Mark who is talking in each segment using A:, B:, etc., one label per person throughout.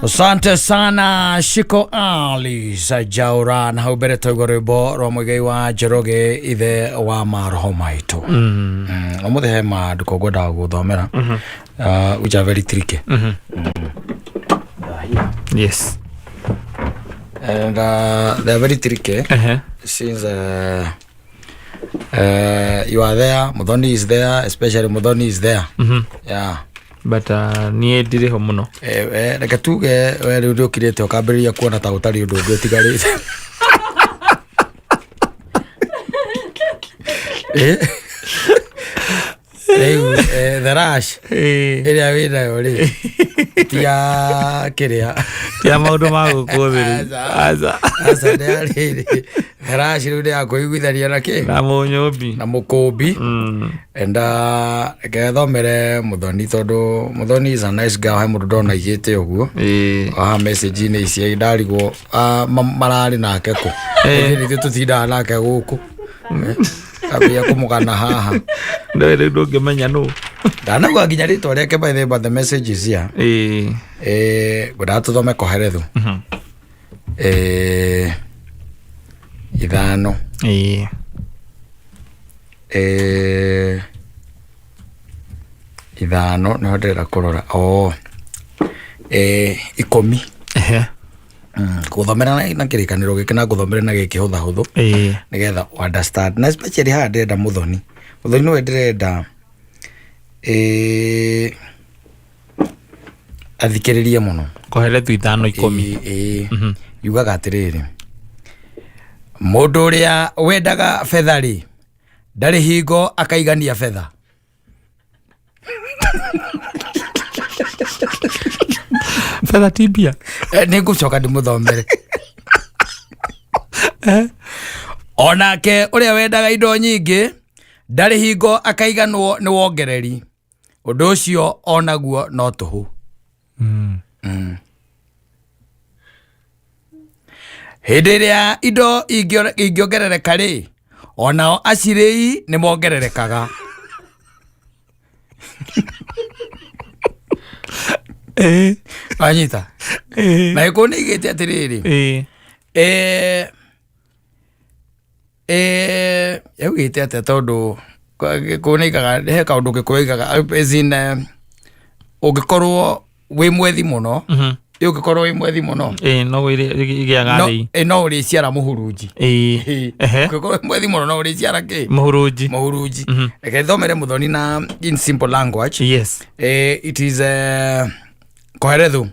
A: Asante sana Shiko Ali Sajaura na hau mbere twaigua rwimbo rwa Muigai wa Njoroge ithe wa maroho maitũ. Ũmũthĩ he maandĩko ngwendaga gũthomera which are very tricky.
B: Yes.
A: And they are very tricky since you are there, Muthoni is there, especially Muthoni is there. Yeah.
B: But niä ndirä ho må no.
A: Reke tuge we rĩu nĩ ũkirĩte ũkambĩrĩria kuona ta gũtarĩ ũndũ ũngĩ ũtigarĩte. Rĩu the rush ĩrĩa wĩ nayo rĩ ti ya kĩrĩa
B: tia maå ndå ma gå kå thä rä
A: Aca. Aca nĩ ya rĩrĩ, the rush rĩu nĩ ya kwĩiguithania na kĩ
B: na må nyå mbi.
A: Na mũkũmbi. And reke thomere Muthoni tondũ Muthoni is a nice guy. He mũndũ ndona aigĩte ũguo haha message-inĩ ici ndarigwo mararĩ nake kũ. Ithuĩ nithuĩ tũtindaga nake gũkũ. Ambia kũmũgana haha.
B: Ndå rä u ndå ngä menya nå.
A: Ndanauga nginya rĩtwa rĩake by the way, but the message is here. Ngwendaga tũthome Koherethu 5 5 nĩho ndĩrenda kũrora oh 10. Ngũthomera na kĩrĩkanĩro gĩkĩ na ngũthomere na gĩkĩ hũthahũthũ nĩgetha u understand, na especially haha ndĩrenda Muthoni. Muthoni nĩwe ndĩrenda athikĩrĩrie mũno.
B: Koherethu 5:10.
A: Ĩĩ. Yugaga atĩrĩrĩ, mũndũ ũrĩa wendaga betha rĩ, ndarĩ hingo akaigania betha.
B: Betha ti mbia.
A: Nĩ ngũcoka ndĩmũthomere. Onake ũrĩa wendaga indo nyingĩ ndarĩ hingo akaiganwo nĩ wongereri, ũndũ ũcio onaguo no tũhũ. Hĩndĩ ĩrĩa indo ingĩongerereka rĩ, onao acirĩi nĩ mongererekaga. Wanyita? Na gĩkũyũ nĩ igĩte atĩrĩrĩ, yaugĩte atĩa? Tondũ gĩkũyũ nĩ igaga he kaũndũ gĩkũyũ igaga as in, ũngĩkorwo wĩ mwethi mũno, ũngĩkorwo wĩ mwethi mũno,
B: No igĩaga
A: no,
B: rĩ.
A: No ũrĩciara mũhurunji. Ũngĩkorwo wĩ mwethi mũno no ũrĩciara kĩ?
B: Mũhurunji.
A: Mũhurunji. Reke thomere Muthoni na in simple language.
B: Yes.
A: It is Koherethu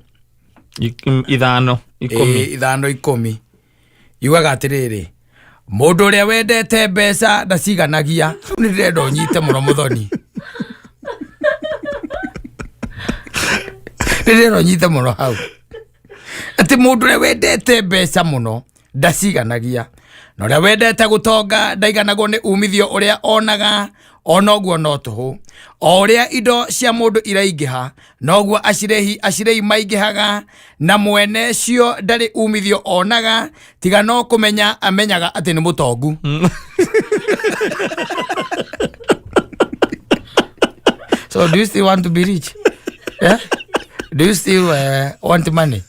B: 5:10.
A: 5:10 yugaga atĩrĩrĩ, mũndũ ũrĩa wendete mbeca ndaciganagia. Hau nĩ ndĩrenda ũnyite mũno Mũthoni, nĩ ndĩrenda ũnyite mũno hau, atĩ mũndũ ũrĩa wendete mbeca mũno ndaciganagia, na ũrĩa wendete gũtonga ndaiganagwo nĩ umithio ũrĩa onaga, ona ũguo no tũhũ. O ũrĩa indo cia mũndũ iraingĩha noguo acirĩhi maingĩhaga, na mwene cio ndarĩ umithio onaga tiga no kũmenya amenyaga atĩ nĩ mũtongu. So do you still want to be rich? Yeah? Do you still want money?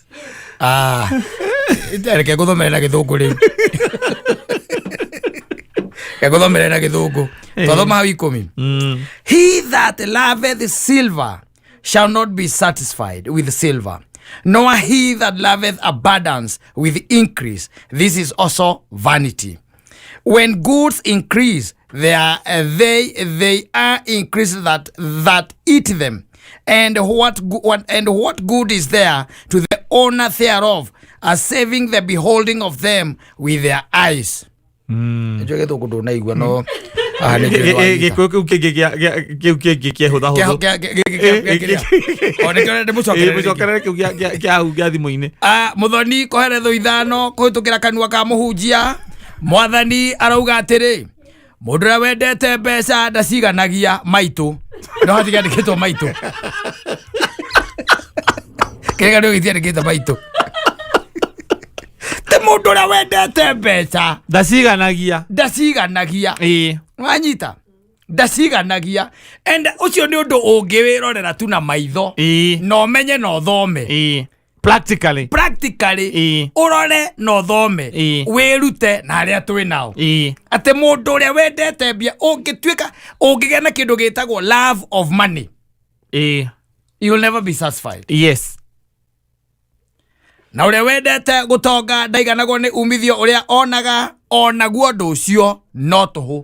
A: Ah, reke ngũthomere na gĩthũngũ rĩu, reke ngũthomere na gĩthũngũ. Twathoma hau 10. He that loveth silver shall not be satisfied with silver, nor he that loveth abundance with increase. This is also vanity. When goods increase, they are increased that eat them. And what good is there to the owner thereof, as saving the beholding of them with their eyes? Nĩnjũĩ gĩthũngũ ndũnaigua no haha nĩ njũĩ nĩwanyita.
B: Gĩkũyũ kĩu kĩngĩ kĩu kĩngĩ kĩahũthahũthũ.
A: O nĩkĩo ndĩmũcokerere rĩngĩ.
B: Mũcokerere kĩu kĩa hau gĩa thimũ-inĩ.
A: Ah, Muthoni, Koherethu 5 kũhĩtũkĩra kanua ka mũhunjia Mwathani arauga atĩrĩ, mũndũ ũrĩa wendete mbeca ndaciganagia. Maitũ no hatigandĩkĩtwo maitũ, kĩrĩa nĩ gĩtiandĩkĩte maitũ, ti mũndũ ũrĩa wendete mbeca
B: ndaciganagia
A: ndaciganagia. Wanyita? Ndaciganagia, and ũcio nĩ ũndũ ũngĩwĩrorera tu na maitho na ũmenye na ũthome.
B: Practically.
A: Practically. Ũrore na ũthome, wĩrute na arĩa twĩ nao, atĩ mũndũ ũrĩa wendete mbia, ũngĩtuĩka ũngĩgĩa na kĩndũ gĩtagwo love of money, you will never be satisfied. Na ũrĩa wendete gũtonga ndaiganagwo nĩ umithio ũrĩa onaga, onaguo ũndũ ũcio no tũhũ.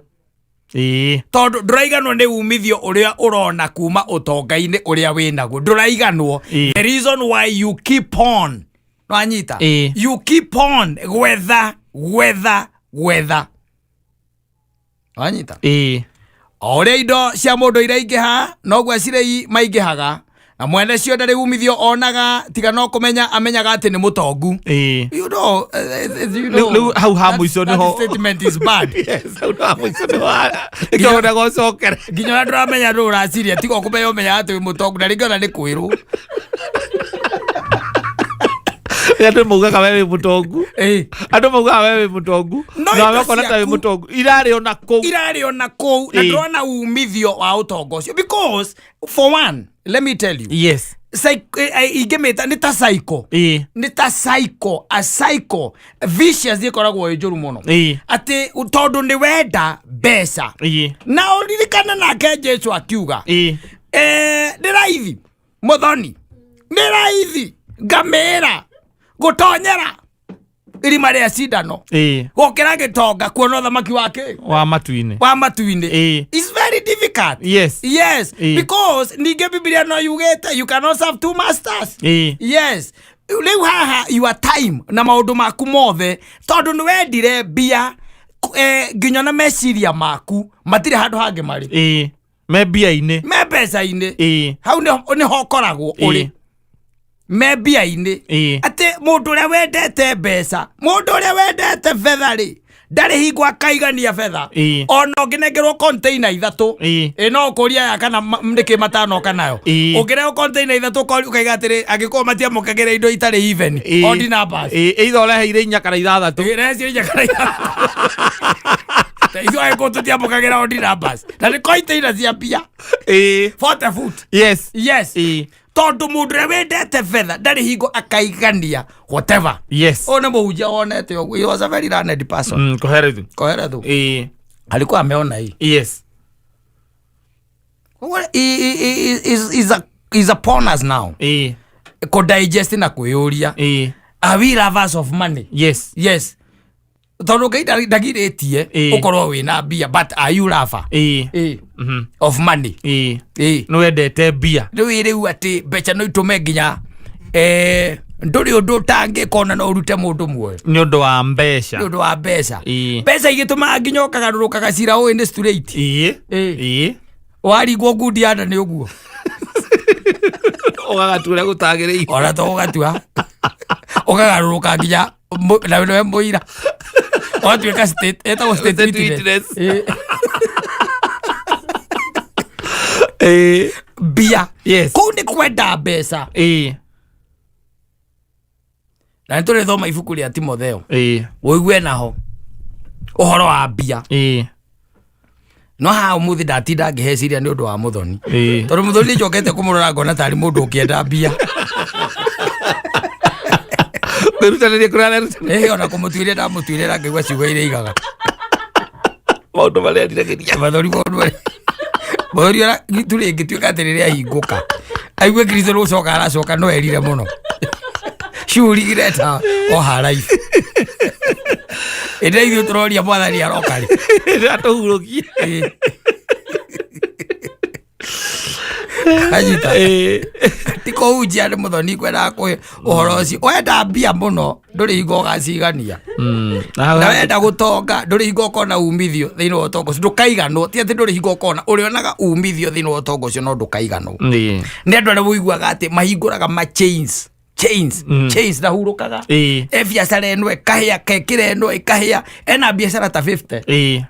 A: Tondũ ndũraiganwo nĩ umithio ũrĩa ũrona kuma ũtonga-inĩ ũrĩa wĩnaguo, ndũraiganwo. The reason why you keep on, nwanyita? You keep on gwetha, gwetha, gwetha, wanyita? O ũrĩa indo cia mũndũ iraingĩha, noguo acirei maingĩhaga, na mwene cio ndarĩ umithio onaga tiga no kũmenya amenyaga atĩ nĩ mũtongu. You know, you know,
B: Rĩu hau ha mũico
A: that
B: nĩho-
A: statement is bad.
B: Yes, hau ha mũico nĩho nĩkĩo wendaga ũcokere.
A: Nginya ũrĩa ndũramenya ndũ ũraciria, tiga ũkũmenya ũmenyaga atĩ wĩ mũtongu, na rĩngĩ ona nĩ kwĩrwo.
B: Andũ maugaga we wĩ mũtongu. Andũ maugaga we wĩ mũtongu.
A: No
B: Na
A: indo
B: makona ta wĩ
A: ciaku-
B: mũtongu irarĩ ona kũu.
A: Irarĩ ona kũu na ndũrona umithio wa ũtonga ũcio, because for one, let me tell you, ingĩmĩta nĩ ta cycle. Nĩ ta cycle, a cycle vicious ĩkoragwo ĩ njũru mũno, atĩ tondũ nĩ wenda mbeca, na ũririkane nake Jesu akiuga, nĩ raithi mũthoni, nĩ raithi ngamĩra gũtonyera irima rĩa cindano gũkĩra gĩtonga kuona ũthamaki wake
B: wa matu-inĩ.
A: Wa matu-inĩ. It's very difficult. Yes. Because ningĩ Bibilia no yugĩte you cannot serve two masters. Yes, rĩu haha your time na maũndũ maku mothe, tondũ nĩ wendire mbia, nginya na meciria maku matirĩ handũ hangĩ marĩ.
B: Me mbia-inĩ.
A: Me mbeca-inĩ. Hau nĩho ũkoragwo ũrĩ, me mbia-inĩ. Atĩ mũndũ ũrĩa wendete mbeca, mũndũ ũrĩa wendete betha rĩ, ndarĩ hingo akaigania betha. Ona ũngĩnengerwo container ithatũ, ĩ no ũkũria ya kana nĩkĩ matanoka nayo. Ũngĩrehwo container ithatũ, ũkaiga atĩrĩ, angĩkorwo matiamũkagĩra indo itarĩ even, odd numbers.
B: Either ũreheire inya kana ithathatũ.
A: Rehe ciĩ inya kana ithathatũ. Ithuĩ angĩkorwo tũtiamũkagĩra odd numbers, na nĩ container cia mbia, 40 foot. Yes. Tondũ mũndũ ũrĩa wendete betha ndarĩ hingo akaigania whatever. Ũyũ nĩ mũhunjia wonete ũguo. He was a very learned person.
B: Koherethu.
A: Koherethu alikuwa ameona hii. Well, he is upon us now kũdigest na kwĩyũria, are we lovers of money? Yes, tondũ Ngai ndagirĩtie ũkorwo wĩna mbia, but are you lover of money?
B: Nĩ wendete mbia.
A: Rĩu atĩ mbeca no itũme nginya ndũrĩ ũndũ ũtangĩka, ona no ũrute mũndũ muoyo
B: nĩ ũndũ wa mbeca.
A: Nĩ ũndũ wa mbeca. Mbeca igĩtũmaga nginya ũkagarũrũkaga cira ũĩ nĩ straight. Waringwo ngundi ya nda nĩ ũguo.
B: Ũgagatua ũrĩa gũtagĩrĩire.
A: Ona to ũgatua, ũkagarũrũka nginya na nĩwe mũira, ũgatuĩka state, ĩtagwo state
B: State
A: witness.
B: Witness.
A: Mbia. Kũu nĩ kwenda mbeca. Na nĩ tũrĩthoma ibuku rĩa Timotheo, ũigue naho ũhoro wa mbia. No haha ũmũthĩ ndatinda ngĩheciria nĩ ũndũ wa mũthoni, tondũ mũthoni nĩ njokete kũmũrora ngona tarĩ mũndũ ũkĩenda mbia.
B: Kwĩrutanĩria kũrĩa arerutanĩria.
A: Ĩ, ona kũmũtuĩria ndamũtuĩria na ngaigua ciugo iria igaga.
B: Maũndũ marĩa eriragĩria.
A: Mathori, maũndũ marĩa mũthoni ona itu rĩngĩtuĩka atĩ rĩrĩa ahingũka aigue Kristo nĩ gũcoka aracoka, no erire mũno ciurigire ta o haraifu ĩndĩ ithuĩ tũroria mwathani aroka rĩ.
B: Atũhurũkie.
A: Anyita ti kũhunjia nĩ mũthoni kwendaga kũhe ũhoro ũcio. Wenda mbia mũno, ndũrĩ hingo ũgacigania. Na wenda gũtonga, ndũrĩ hingo ũkona umithio thĩinĩ wa ũtonga ũcio, ndũkaiganwo. Ti atĩ ndũrĩ hingo ũkona, ũrĩonaga umithio thĩinĩ wa ũtonga ũcio, no ndũkaiganwo. Nĩ andũ arĩa ũiguaga atĩ mahingũraga ma chains, chains, chains, ndahurũkaga. E biacara ĩno ĩkahĩa, kekĩra ĩno ĩkahĩa, ena biacara ta 50. Ĩ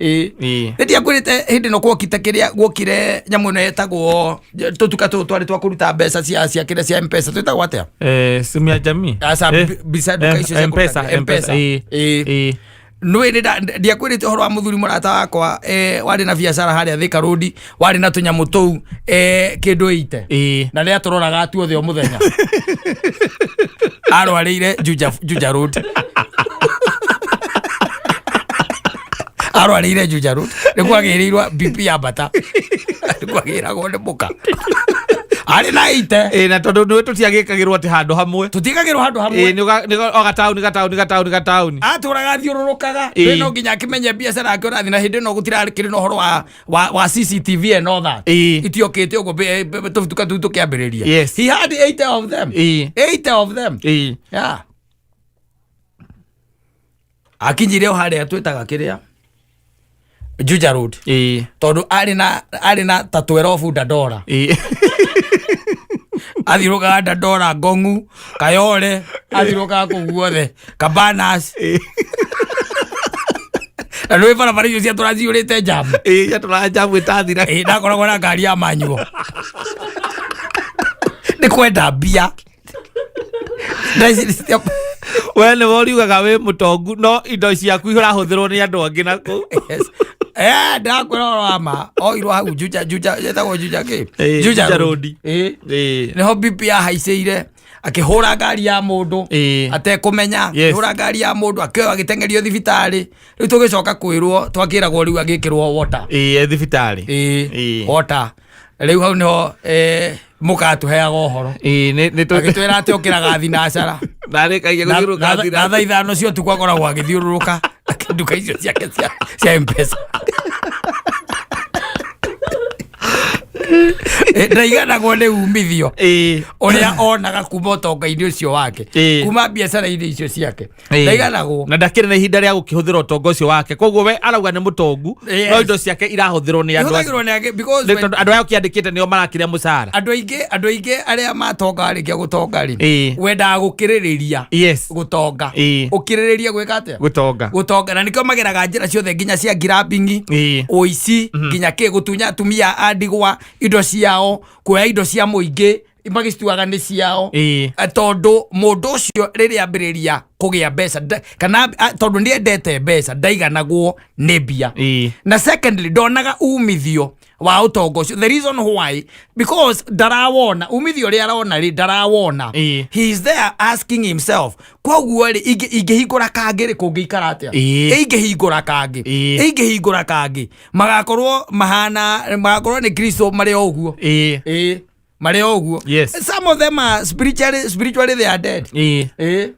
A: ndiakwĩrĩte hĩndĩ ĩno gwokite kĩrĩa gwokire nyamũ ĩno yetagwo tũtuka tũtũ twarĩ twa kũruta mbeca cia kĩrĩa cia Mpesa, twĩtagwo atĩa?
B: Simu ya jamii.
A: Aca, mbica nduka icio cia
B: Mpesa.
A: kũruta-
B: Mpesa.
A: Ĩ. Nĩ ndiakwĩrĩte ũhoro wa mũthuri mũrata wakwa, warĩ na biacara harĩa Thika Road, warĩ na tũnyamũ tũu, kĩndũ ĩite, na rĩrĩa tũroraga tuothe o mũthenya. Arwarĩire Juja, Juja Road. Arwarĩire Juja Road. Nĩ kwagĩrĩirwo BP ya mbata. Nĩ kwagĩragwo nĩ mũka. Arĩ na ite.
B: Ĩ, na tondũ nĩ tũtiagĩkagĩrwo atĩ handũ hamwe.
A: Tũtigagĩrwo handũ
B: Ĩ,
A: hamwe.
B: nĩ o gataũni gataũni gataũni gataũni.
A: Atũraga athiũrũrũkaga.
B: Ĩ.
A: Rĩ no nginya akĩmenye biacara yake ũrathiĩ na hĩndĩ ĩno gũtirakĩrĩ na ũhoro wa CCTV and all that.
B: Ĩ.
A: Itiokĩte ũguo tũbituka tũu tũkĩambĩrĩria.
B: Yes.
A: He had 8 of them.
B: Ĩ.
A: 8 of them.
B: Ĩ.
A: Yeah. Akinyire o harĩa twĩtaga kĩrĩa Juja Road.
B: Ĩ.
A: Tondũ arĩ na ta 12 Dandora.
B: Ĩ.
A: Athiũrũkaga Dandora, Ngongu, Kayole, athiũrũkaga kũu guothe, Cabanas.
B: Ĩ.
A: Na nĩ barabara icio ciatũra ciyũrĩte njamu.
B: Ĩ, ciatũraga njamu ĩtathira.
A: Ĩ, ndakoragwo na ngari ya manyuo. Nĩ kwenda mbia.
B: We nĩwe ũriugaga wĩ mũtongu no indo ciaku irahũthĩrwo nĩ andũ angĩ na kũu.
A: Yes. Eh, ndakwĩra ũhoro wa ma. Oirwo hau Juja, Juja, ĩtagwo Juja kĩ?
B: Ĩ,
A: Juja
B: Juja
A: Road.
B: Road.
A: Ĩ.
B: Ĩ.
A: Nĩho BP yahaicĩire akĩhũra ngari ya mũndũ
B: Ĩ.
A: atekũmenya.
B: Yes.
A: Akĩhũra ngari ya mũndũ akĩoyo agĩteng'erio thibitarĩ. Rĩu tũgĩcoka kwĩrwo twakĩragwo rĩu agĩkĩrwo water.
B: Ĩ, e thibitarĩ.
A: Ĩ.
B: Ĩ.
A: Water. Rĩu hau nĩho mũkatũheaga ũhoro.
B: Ĩ, nĩ
A: Agĩtwĩra atĩ okĩraga thinacara.
B: Ndarĩkagia gũthiũrũrũka
A: Na
B: thina.
A: thaa 5 cia ũtukũ akoragwo agĩthiũrũrũka nduka icio ciake cia Mpesa. Ndaiganagwo nĩ umithio
B: Ĩ.
A: ũrĩa onaga kuma ũtonga-inĩ ũcio wake.
B: Ĩ.
A: Kuma biacara-inĩ icio ciake.
B: Ĩ.
A: Ndaiganagwo.
B: Na ndakĩrĩ na ihinda rĩa gũkĩhũthĩra ũtonga ũcio wake, koguo we arauga nĩ mũtongu.
A: Yes.
B: No indo ciake irahũthĩrwo nĩ andũ acio.
A: Ihũthagĩrwo nĩ angĩ because
B: Nĩ tondũ andũ aya ũkĩandĩkĩte nĩo marakĩrĩa mũcara.
A: Andũ aingĩ arĩa matonga warĩkia gũtonga rĩ,
B: Ĩ.
A: wendaga gũkĩrĩrĩria
B: Yes.
A: gũtonga.
B: Ĩ.
A: Ũkĩrĩrĩrie gwĩka atĩa?
B: Gũtonga.
A: Gũtonga, na nĩkĩo mageraga njĩra ciothe nginya cia grabbing,
B: Ĩ.
A: ũici, nginya kĩ, gũtunya atumia a ndigwa indo ciao, kuoya indo cia mũingĩ magĩcituaga nĩ ciao.
B: Ĩ.
A: Tondũ mũndũ ũcio rĩrĩa ambĩrĩria kũgĩa mbeca kana tondũ nĩ endete mbeca, ndaiganagwo nĩ mbia.
B: Ĩ.
A: Na secondly, ndonaga umithio wa ũtonga ũcio. The reason why, because ndarawona umithio ũrĩa arona rĩ, ndarawona.
B: Ĩ.
A: He is there asking himself, koguo rĩ, ingĩhingũra kangĩ rĩ, kũngĩikara atĩa?
B: Ĩ.
A: Ingĩhingũra kangĩ,
B: Ĩ.
A: ingĩhingũra kangĩ, magakorwo mahana magakorwo nĩ Kristo marĩ o ũguo.
B: Ĩ.
A: Ĩ, marĩ o ũguo.
B: Yes.
A: Some of them are spiritually they are dead.
B: Ĩ.
A: Ĩ,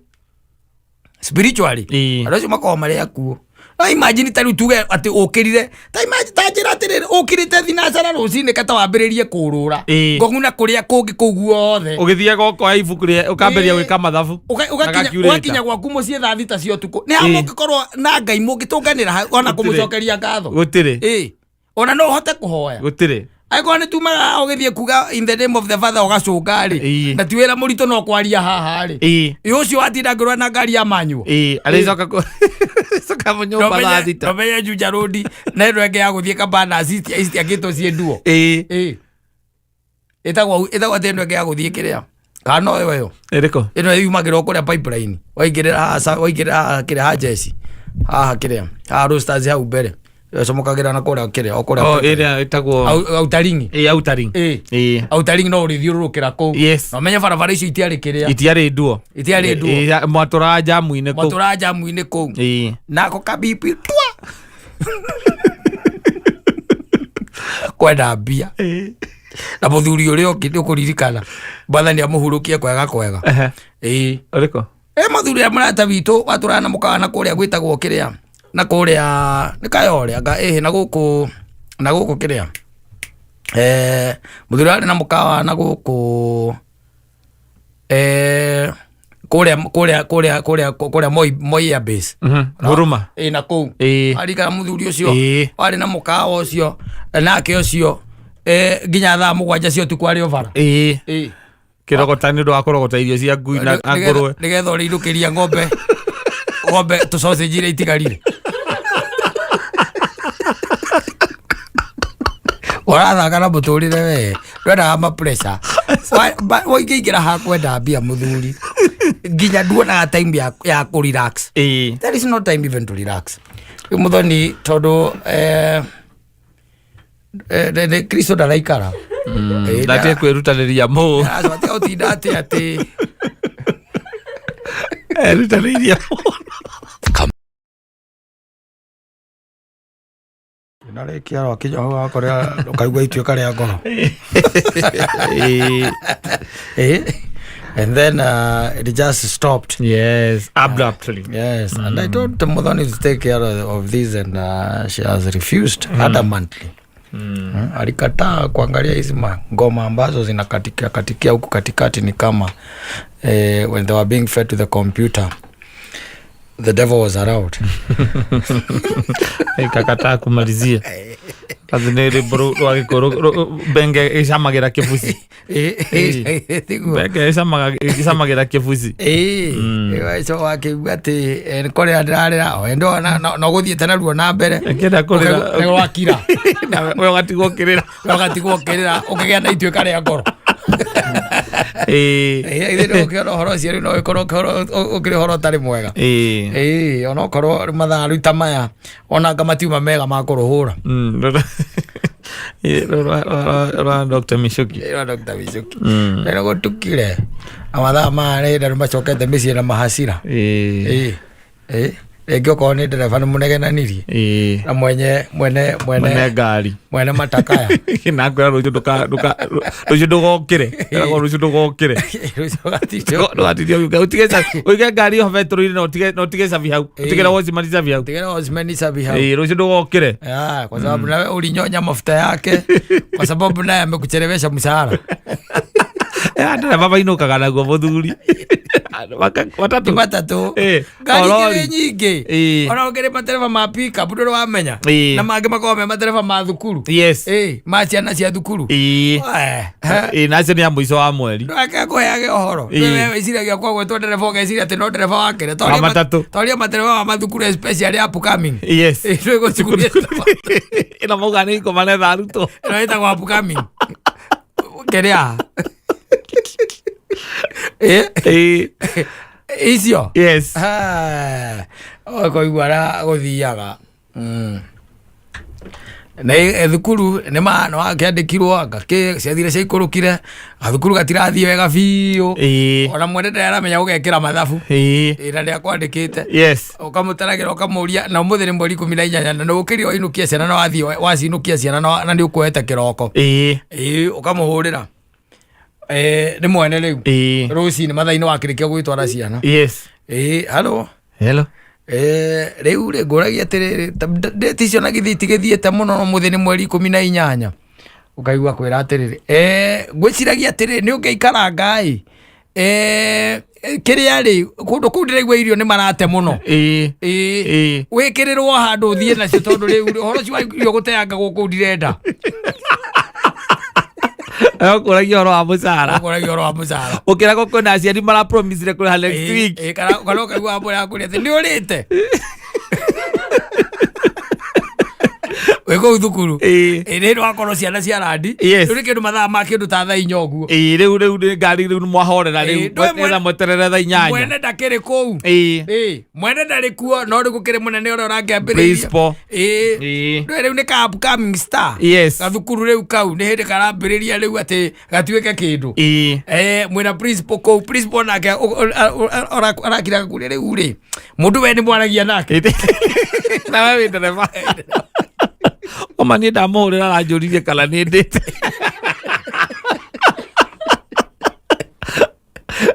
A: spiritually.
B: Ĩ.
A: Andũ acio makoragwo marĩ akuũ. No imagine ta rĩu tuge atĩ ũkĩrire, ta imagine, ta njĩra atĩrĩrĩ, ũkĩrĩte thinacara rũcinĩ kata wambĩrĩrie kũrũra
B: Ĩ.
A: Ngongu na kũrĩa kũngĩ kũu guothe.
B: Ũgĩthiaga ũkoya ibuku rĩa ũkambĩrĩria
A: Ĩ.
B: gwĩka mathabu na calculator.
A: Ũgakinya gwaku mũciĩ thaa 6 cia ũtukũ, nĩ ha
B: Ĩ.
A: mũngĩkorwo na Ngai mũngĩtũnganĩra hau ona
B: Gũtirĩ.
A: kũmũcokeria ngatho?
B: Gũtirĩ.
A: Ĩ, ona no ũhote kũhoya?
B: Gũtirĩ.
A: Angĩkorwo nĩ tumaga ũgĩthiĩ kuga "In the name of the Father" ũgacũnga rĩ,
B: Ĩ.
A: na ti wĩra mũritũ no kwaria haha rĩ.
B: Ĩ.
A: Ĩ, ũcio watinda ngĩrũa na ngari ya manyuo.
B: Ĩ, arĩcoka coka nyũmba thaa 6.
A: Nomenye Juja Road na ĩno ĩngĩ ya gũthiĩ Cabanas itiakĩtwo ciĩ nduo.
B: Ĩ.
A: Ĩ, ĩtagwo atĩ ĩno ĩngĩ ya gũthiĩ kĩrĩa, kana no ĩyo
B: Ĩrĩkũ?
A: Ĩno yumagĩrwo kũrĩa pipeline, waingĩrĩra haha, waingĩrĩra haha kĩrĩa, ha Jesi haha, kĩrĩa haha Roasters hau mbere, ĩcomokagĩra na kũrĩa kĩrĩa o kũrĩa
B: O
A: pipeline.
B: ĩrĩa ĩtagwo
A: Outaringi.
B: Ĩ, Outaring.
A: Ĩ.
B: Ĩ.
A: Outaring no ũrĩthiũrũrũkĩra kũu.
B: Yes.
A: Na ũmenye barabara icio itiarĩ kĩrĩa.
B: Itiarĩ nduo.
A: Itiarĩ nduo.
B: Ĩ, mwatũraga njamu-inĩ kũu.
A: Matũra njamu-inĩ kũu.
B: Ĩ.
A: Nako kabibi twa kwenda mbia. Na mũthuri ũrĩa ũngĩ nĩ ũkũririkana, Mwathani amũhurũkie kwega kwega.
B: Ehe.
A: Ĩ.
B: Ũrĩkũ?
A: Ĩ, mũthuri ũrĩa mũrata witũ watũraga na mũkawa na kũrĩa gwĩtagwo kĩrĩa, na kũrĩa nĩ Kayore anga ĩhĩ, na gũkũ kĩrĩa, mũthuri warĩ na mũkawa na gũkũ kũrĩa Moi Air Base.
B: Huruma.
A: Ĩ, na kũu.
B: Ĩ.
A: Arikana mũthuri ũcio
B: Ĩ.
A: warĩ na mũkawa ũcio nake ũcio, nginya thaa 7 cia ũtukũ arĩ o bara.
B: Ĩ.
A: Ĩ.
B: Kĩrogota nĩ ũndũ wa kũrogota irio cia ngui na ngũrwe.
A: Nĩgetha ũrĩinũkĩria ng'ombe tũ sausage iria itigarire. Ũrathaka na mũtũrĩre, we ndwendaga ma pressure. Waingĩingĩra ha kwenda mbia, mũthuri, nginya nduonaga time ya kũ relax.
B: Ĩ.
A: There is no time even to relax. Rĩu mũthoni, tondũ nĩ Kristo ndaraikara.
B: Ndatie kwĩrutanĩria mũ.
A: Aca, ũtinda atĩ
B: Erutanĩirie.
A: Narĩkia rwakinya hau wakorera ũkaigua ituĩka rĩa ngoro. And then it just stopped.
B: Yes, abruptly.
A: Yes, and I told Muthoni to take care of this, and she has refused adamantly. Alikataa kuangalia hizi ngoma ambazo zinakatikia katikia huku katikati, ni kama when they were being fed to the computer, the devil was around.
B: Ikakataa kumalizia kathi nä rwä mbo rwa gä kå mbenge ĩcamagä ra kä buci. Mbenge ĩcamagä ra kä buci.
A: Ĩĩ, ico wakĩigua atĩ nĩ kũrĩra ndĩrarĩra o endo no gũthiĩte naruo na mbere.
B: Ĩkĩenda kũrĩra.
A: Nĩ gwakira.
B: We ũgatigwo ũkĩrĩra.
A: Ũgatigwo ũkĩrĩra ũkĩgĩa na ituĩka rĩa ngoro. Ithuĩ nĩ ũkĩona ũhoro ũcio rĩu no ũkorwo ũkĩrĩ ũhoro ũtarĩ mwega. Ĩĩ, onokorwo rĩu mathaa rĩu ta maya onanga matiuma mega ma kũrũhũra.
B: Rwa Dr. Michuki.
A: Ĩĩ, Dr. Michuki. Rĩu gũtukire na mathaa maya nĩ andũ macokete mĩciĩ na mahacira. Ĩĩ, ĩĩ, rĩngĩ okorwo nĩ ndereba nĩ mũnegenanirie na mwenye mwene mwene
B: Mwene ngari
A: mwene matakaya.
B: Nakwĩra rũciũ rũciũ ndũgokĩre. Ĩragwo rũciũ ndũgokĩre.
A: Rũciũ ũgatindwo.
B: Ndũgatinde ũgĩũka. Ũtige ũige ngari ĩyo betũrũ-inĩ na ũtige cabi hau. Ũtigĩre watchman cabi hau.
A: Ũtigĩre watchman cabi hau.
B: Ĩĩ, rũciũ ndũgokĩre.
A: Ah, kwa sababu nawe ulinyonya mafuta yake kwa sababu naye amekuchelewesha mshahara.
B: Ndereba mainũkaga naguo mũthuri. Matatũ.
A: Matatũ. Ngari
B: Orori.
A: ikĩrĩ nyingĩ. Ona ũkĩrĩ matereba ma pickup ndũrĩ wamenya. Na mangĩ makoragwo me matereba ma thukuru. Ma ciana cia thukuru.
B: Ĩĩ, na acio nĩ a mũico wa mweri.
A: Ndũreke ngũheage ũhoro. We wĩciragia kwa gwĩtwo ndereba ũgeciria atĩ no ndereba wakĩre.
B: Wa matatũ.
A: Toria matereba ma mathukuru especially upcoming.
B: Yes.
A: Ndũĩ gũcukuru
B: Ĩno mauga nĩ ikoma netha arutwo.
A: Ĩno ĩtagwo upcoming. Kĩrĩa? Icio.
B: Yes.
A: Ũkoigua ra gũthiaga. Na thukuru nĩ ma nĩ wakĩandĩkirwo anga kĩ ciathire ciaikũrũkire gathukuru gatirathiĩ wega biũ. Ona mwene ndarĩ aramenya gũgekĩra mathabu. Ĩĩ, na nĩakwandĩkĩte.
B: Yes.
A: Ũkamũtaragĩra ũkamũria na ũmũthĩ nĩ mweri 18 na nĩ ũkĩrire wainũkia ciana na wathiĩ wacinũkia ciana na nĩ ũkuoete kĩroko. Ĩĩ, ũkamũhũrĩra. Nĩ mwene rĩu. Rũcinĩ mathaa-inĩ wakĩrĩkia gwĩtwara ciana.
B: Yes.
A: Ĩĩ, hello.
B: Hello.
A: Rĩu rĩ ngũragia atĩrĩrĩ ndĩti icio na githĩ itigĩthiĩte mũno no mũthĩ nĩ mweri 18. Ũkaigua kwĩra atĩrĩrĩ ngwĩciragia atĩrĩrĩ nĩ ũngĩikaranga ĩ kĩrĩa rĩ kũndũ kũu ndĩraigua irio nĩ marate mũno. Ĩĩ. Wĩkĩrĩrwo handũ ũthiĩ nacio tondũ rĩu ũhoro ũcio wa irio gũteanga gũkũ ndirenda.
B: Ũkũragia ũhoro wa mũcara.
A: Ũkũragia ũhoro wa mũcara.
B: Ũkĩragwo kwĩna aciari marapromisire kũrĩha next week.
A: Ĩĩ, kana ũkaigua mbũra yakũria atĩ nĩ ũrĩte. Wĩ kũu thukuru. Ĩĩ, nĩ hĩndĩ wakorwo ciana cia randi.
B: Yes.
A: Rĩu nĩ kĩndũ mathaa ma kĩndũ ta thaa 4 ũguo.
B: Ĩĩ, rĩu rĩu nĩ ngari rĩu nĩ mwahorera rĩu.
A: Ndũĩ
B: Mwetera mweterere thaa 8.
A: Mwene ndakĩrĩ kũu. Ĩĩ, mwene ndarĩ kuo no rĩu gũkĩrĩ mũnene ũrĩa ũrakĩambĩrĩria.
B: Principal.
A: Ĩĩ. Ndũĩ rĩu nĩ ka upcoming star.
B: Yes.
A: Gathukuru rĩu kau nĩ hĩndĩ karambĩrĩria rĩu atĩ gatuĩke kĩndũ. Mwĩna principal kũu, principal nake arakira kũrĩa rĩu rĩ. Mũndũ we nĩ mwaragia nake.
B: Na we wĩ ndereba. Oma niĩ ndamũhũrĩra aranjũririe kana nĩ ndĩte.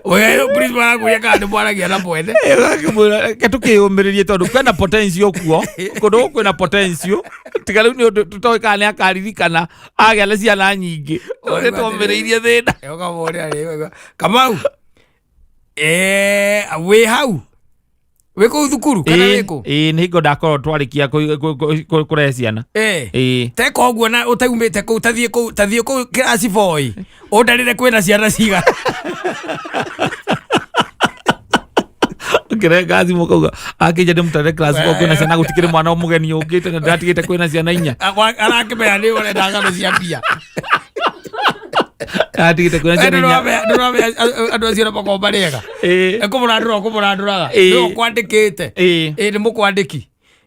A: We principal arakũria kana nĩ mwaragia na mwene.
B: Akĩmwĩra reke tũkĩyũmĩrĩrie tondũ kwĩna potential kuo. Kũndũ gũkũ kwĩna potential. Tiga rĩu nĩ ũndũ tũtoĩ kana nĩ akaririkana agĩa na ciana nyingĩ. Nĩ twomĩrĩirie thĩna.
A: Ũkamũria rĩ, Kamau. Wĩ hau? Wĩ kũu thukuru kana wĩ kũ?
B: Ĩĩ, nĩ hingo ndakorwo twarĩkia kũrehe ciana. Ĩĩ.
A: Teka ũguo na ũtaumĩte kũu, tathiĩ kũu, tathiĩ kũu kĩraci boy. Ũndarĩre kwĩna ciana cigana.
B: Ũkĩrenga thimũ ũkauga akĩnja ndĩmũtwarĩre class four kwĩna ciana gũtikĩrĩ mwana mũgeni ũkĩte na ndĩratigĩte kwĩna ciana 4.
A: Arakĩmenya nĩ ũrenda ng'ano cia mbia.
B: Ndĩratigĩte kwĩna ciana 4.
A: Ndũramenya andũ acio nĩ makoragwo marĩ ega. Kũmũrandũra ũkũmũrandũraga. Nĩwe ũkwandĩkĩte. Ĩĩ, nĩ mũkwandĩki.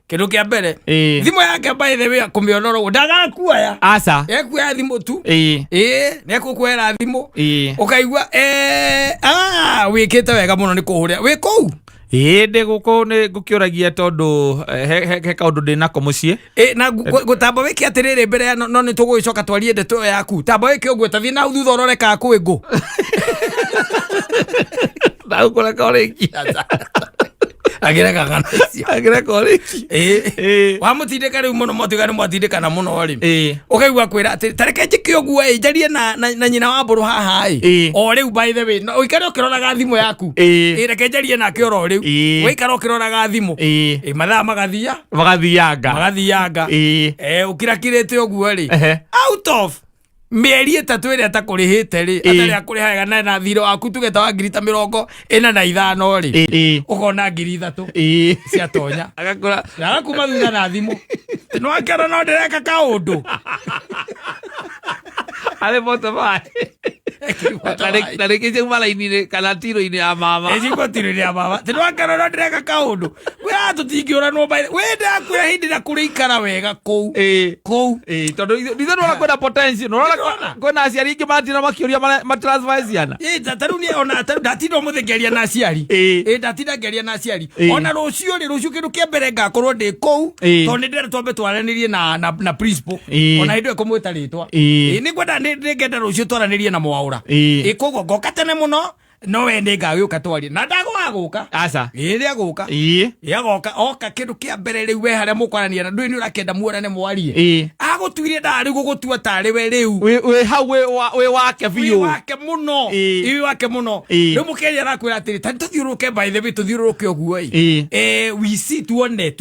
A: Kĩndũ kĩa mbere. Thimũ yake by the way kũmĩonora ũguo ndagakuoya.
B: Aca.
A: Ekuoya thimũ tu. Ĩĩ, nĩ ekũkuoera thimũ. Ũkaigua wĩkĩte wega mũno nĩ kũhũrĩra. Wĩ kũu?
B: Ĩĩ ndĩ gũkũ nĩ ngũkĩũragia tondũ he kaũndũ ndĩ nako mũciĩ.
A: Ĩ, na gũtamba wĩke atĩrĩrĩ mbere ya no nĩ tũgũgĩcoka twarie ndeto ĩyo yaku. Tamba wĩke ũguo, ta thiĩ na hau thutha ũrore kana kwĩ ngũ.
B: Ndagũkũreka ũrĩkie.
A: Agĩreka ng'ano icio.
B: Agĩreka ũrĩkie.
A: Ĩ.
B: Ĩĩ.
A: Wamũtindĩka rĩu mũno mwatuĩka nĩ mwatindĩkana mũno rĩ.
B: Ĩĩ.
A: Ũkaigua kwĩra atĩ ta reke njĩke ũguo ĩ, njarie na nyina wa mbũrũ haha ĩ.
B: Ĩĩ.
A: O rĩu by the way, no ũikare ũkĩroraga thimũ yaku.
B: Ĩĩ.
A: Ĩ, reke njarie nake oro rĩu.
B: Ĩĩ.
A: Waikara ũkĩroraga thimũ.
B: Ĩĩ.
A: Ĩ, mathaa magathia.
B: Magathianga.
A: Magathianga.
B: Ĩĩ.
A: Ũkirakirĩte ũguo rĩ.
B: Ehe.
A: Out of mĩeri 3 ĩrĩa atakũrĩhĩte rĩ,
B: Ĩĩ.
A: atarĩ akũrĩha wega na thirĩ waku tuge ta wa ngiri ta 45 rĩ,
B: Ĩĩ.
A: ũkona ngiri 3
B: Ĩĩ.
A: ciatonya.
B: Agakũra.
A: Na agakuma thutha na thimũ. Nĩ wakĩona no ndĩreka kaũndũ.
B: Arĩ motorbike. Na rĩngĩ ciauma raini-inĩ kana tiro-inĩ ya mama.
A: Ĩ, ciauma tiro-inĩ ya mama. Tĩ nĩ wakĩona no ndĩreka kaũndũ. Wĩ tũtingĩũranwo by the way. Wĩ ndakwĩra hĩndĩ ĩrĩa kũrĩikara wega kũu.
B: Ĩĩ.
A: Kũu.
B: Ĩĩ, tondũ ithuĩ nĩwona kwĩna potential. Nĩwona
A: Nĩwona?
B: kwĩna aciari aingĩ maratinda makĩũria matransfer ciana.
A: Ĩ, ta rĩu niĩ ona ta rĩu ndatinda ũmũthĩ ngĩaria na aciari.
B: Ĩĩ.
A: Ĩ, ndatinda ngĩaria na aciari.
B: Ĩĩ.
A: Ona rũciũ rĩ, rũciũ kĩndũ kĩa mbere ngakorwo ndĩ kũu.
B: Ĩĩ.
A: Tondũ nĩ ndĩrenda twambe twaranĩrie na principal.
B: Ĩĩ.
A: Ona hĩndĩ ĩyo kũmwĩta rĩtwa.
B: Ĩĩ.
A: Ĩ, nĩngwenda nĩngenda rũciũ twaranĩrie na Mwaũra.
B: Ĩĩ.
A: Ĩ, koguo ngoka tene mũno, no we nĩ ngagĩũka twarie. Na ndagwaga gũka.
B: Aca.
A: Ĩ, rĩa gũka.
B: Ĩĩ.
A: Ĩ, agoka, oka kĩndũ kĩa mbere rĩu we harĩa mũkwaranĩria na ndũĩ nĩ ũrakĩenda muonane mwarie.
B: Ĩĩ.
A: Agũtuire ndarĩ gũgũtua tarĩ we rĩu.
B: Wĩ hau wĩ wake
A: Wĩ
B: biũ.
A: wake mũno.
B: Ĩĩ.
A: Wĩ wake mũno.
B: Ĩĩ.
A: Rĩu mũkĩaria arakwĩra atĩrĩ, ta tũthiũrũrũke by the way, tũthiũrũrũke ũguo ĩ.
B: Ĩĩ.
A: We see, tuone.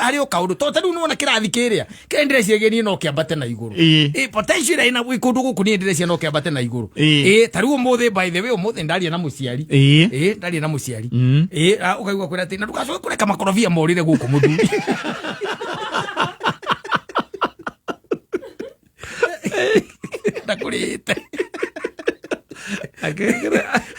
A: Harĩ o kaũndũ. Tondũ ta rĩu nĩwona kĩrathi kĩrĩa, kĩrĩa ndĩreciria niĩ no kĩambate na igũrũ.
B: Ĩĩ.
A: Ĩ, potential ĩrĩa ĩna kũndũ gũkũ niĩ ndĩreciria no kĩambate na igũrũ.
B: Ĩĩ.
A: Ĩ, ta rĩu ũmũthĩ by the way, ũmũthĩ ndaria na mũciari.
B: Ĩĩ.
A: Ĩ, ndaria na mũciari. Ĩ, ũkaigua kwĩra atĩ, na ndũgacoke kũreka makorobia morĩre gũkũ mũthuri. Ndakũrĩte.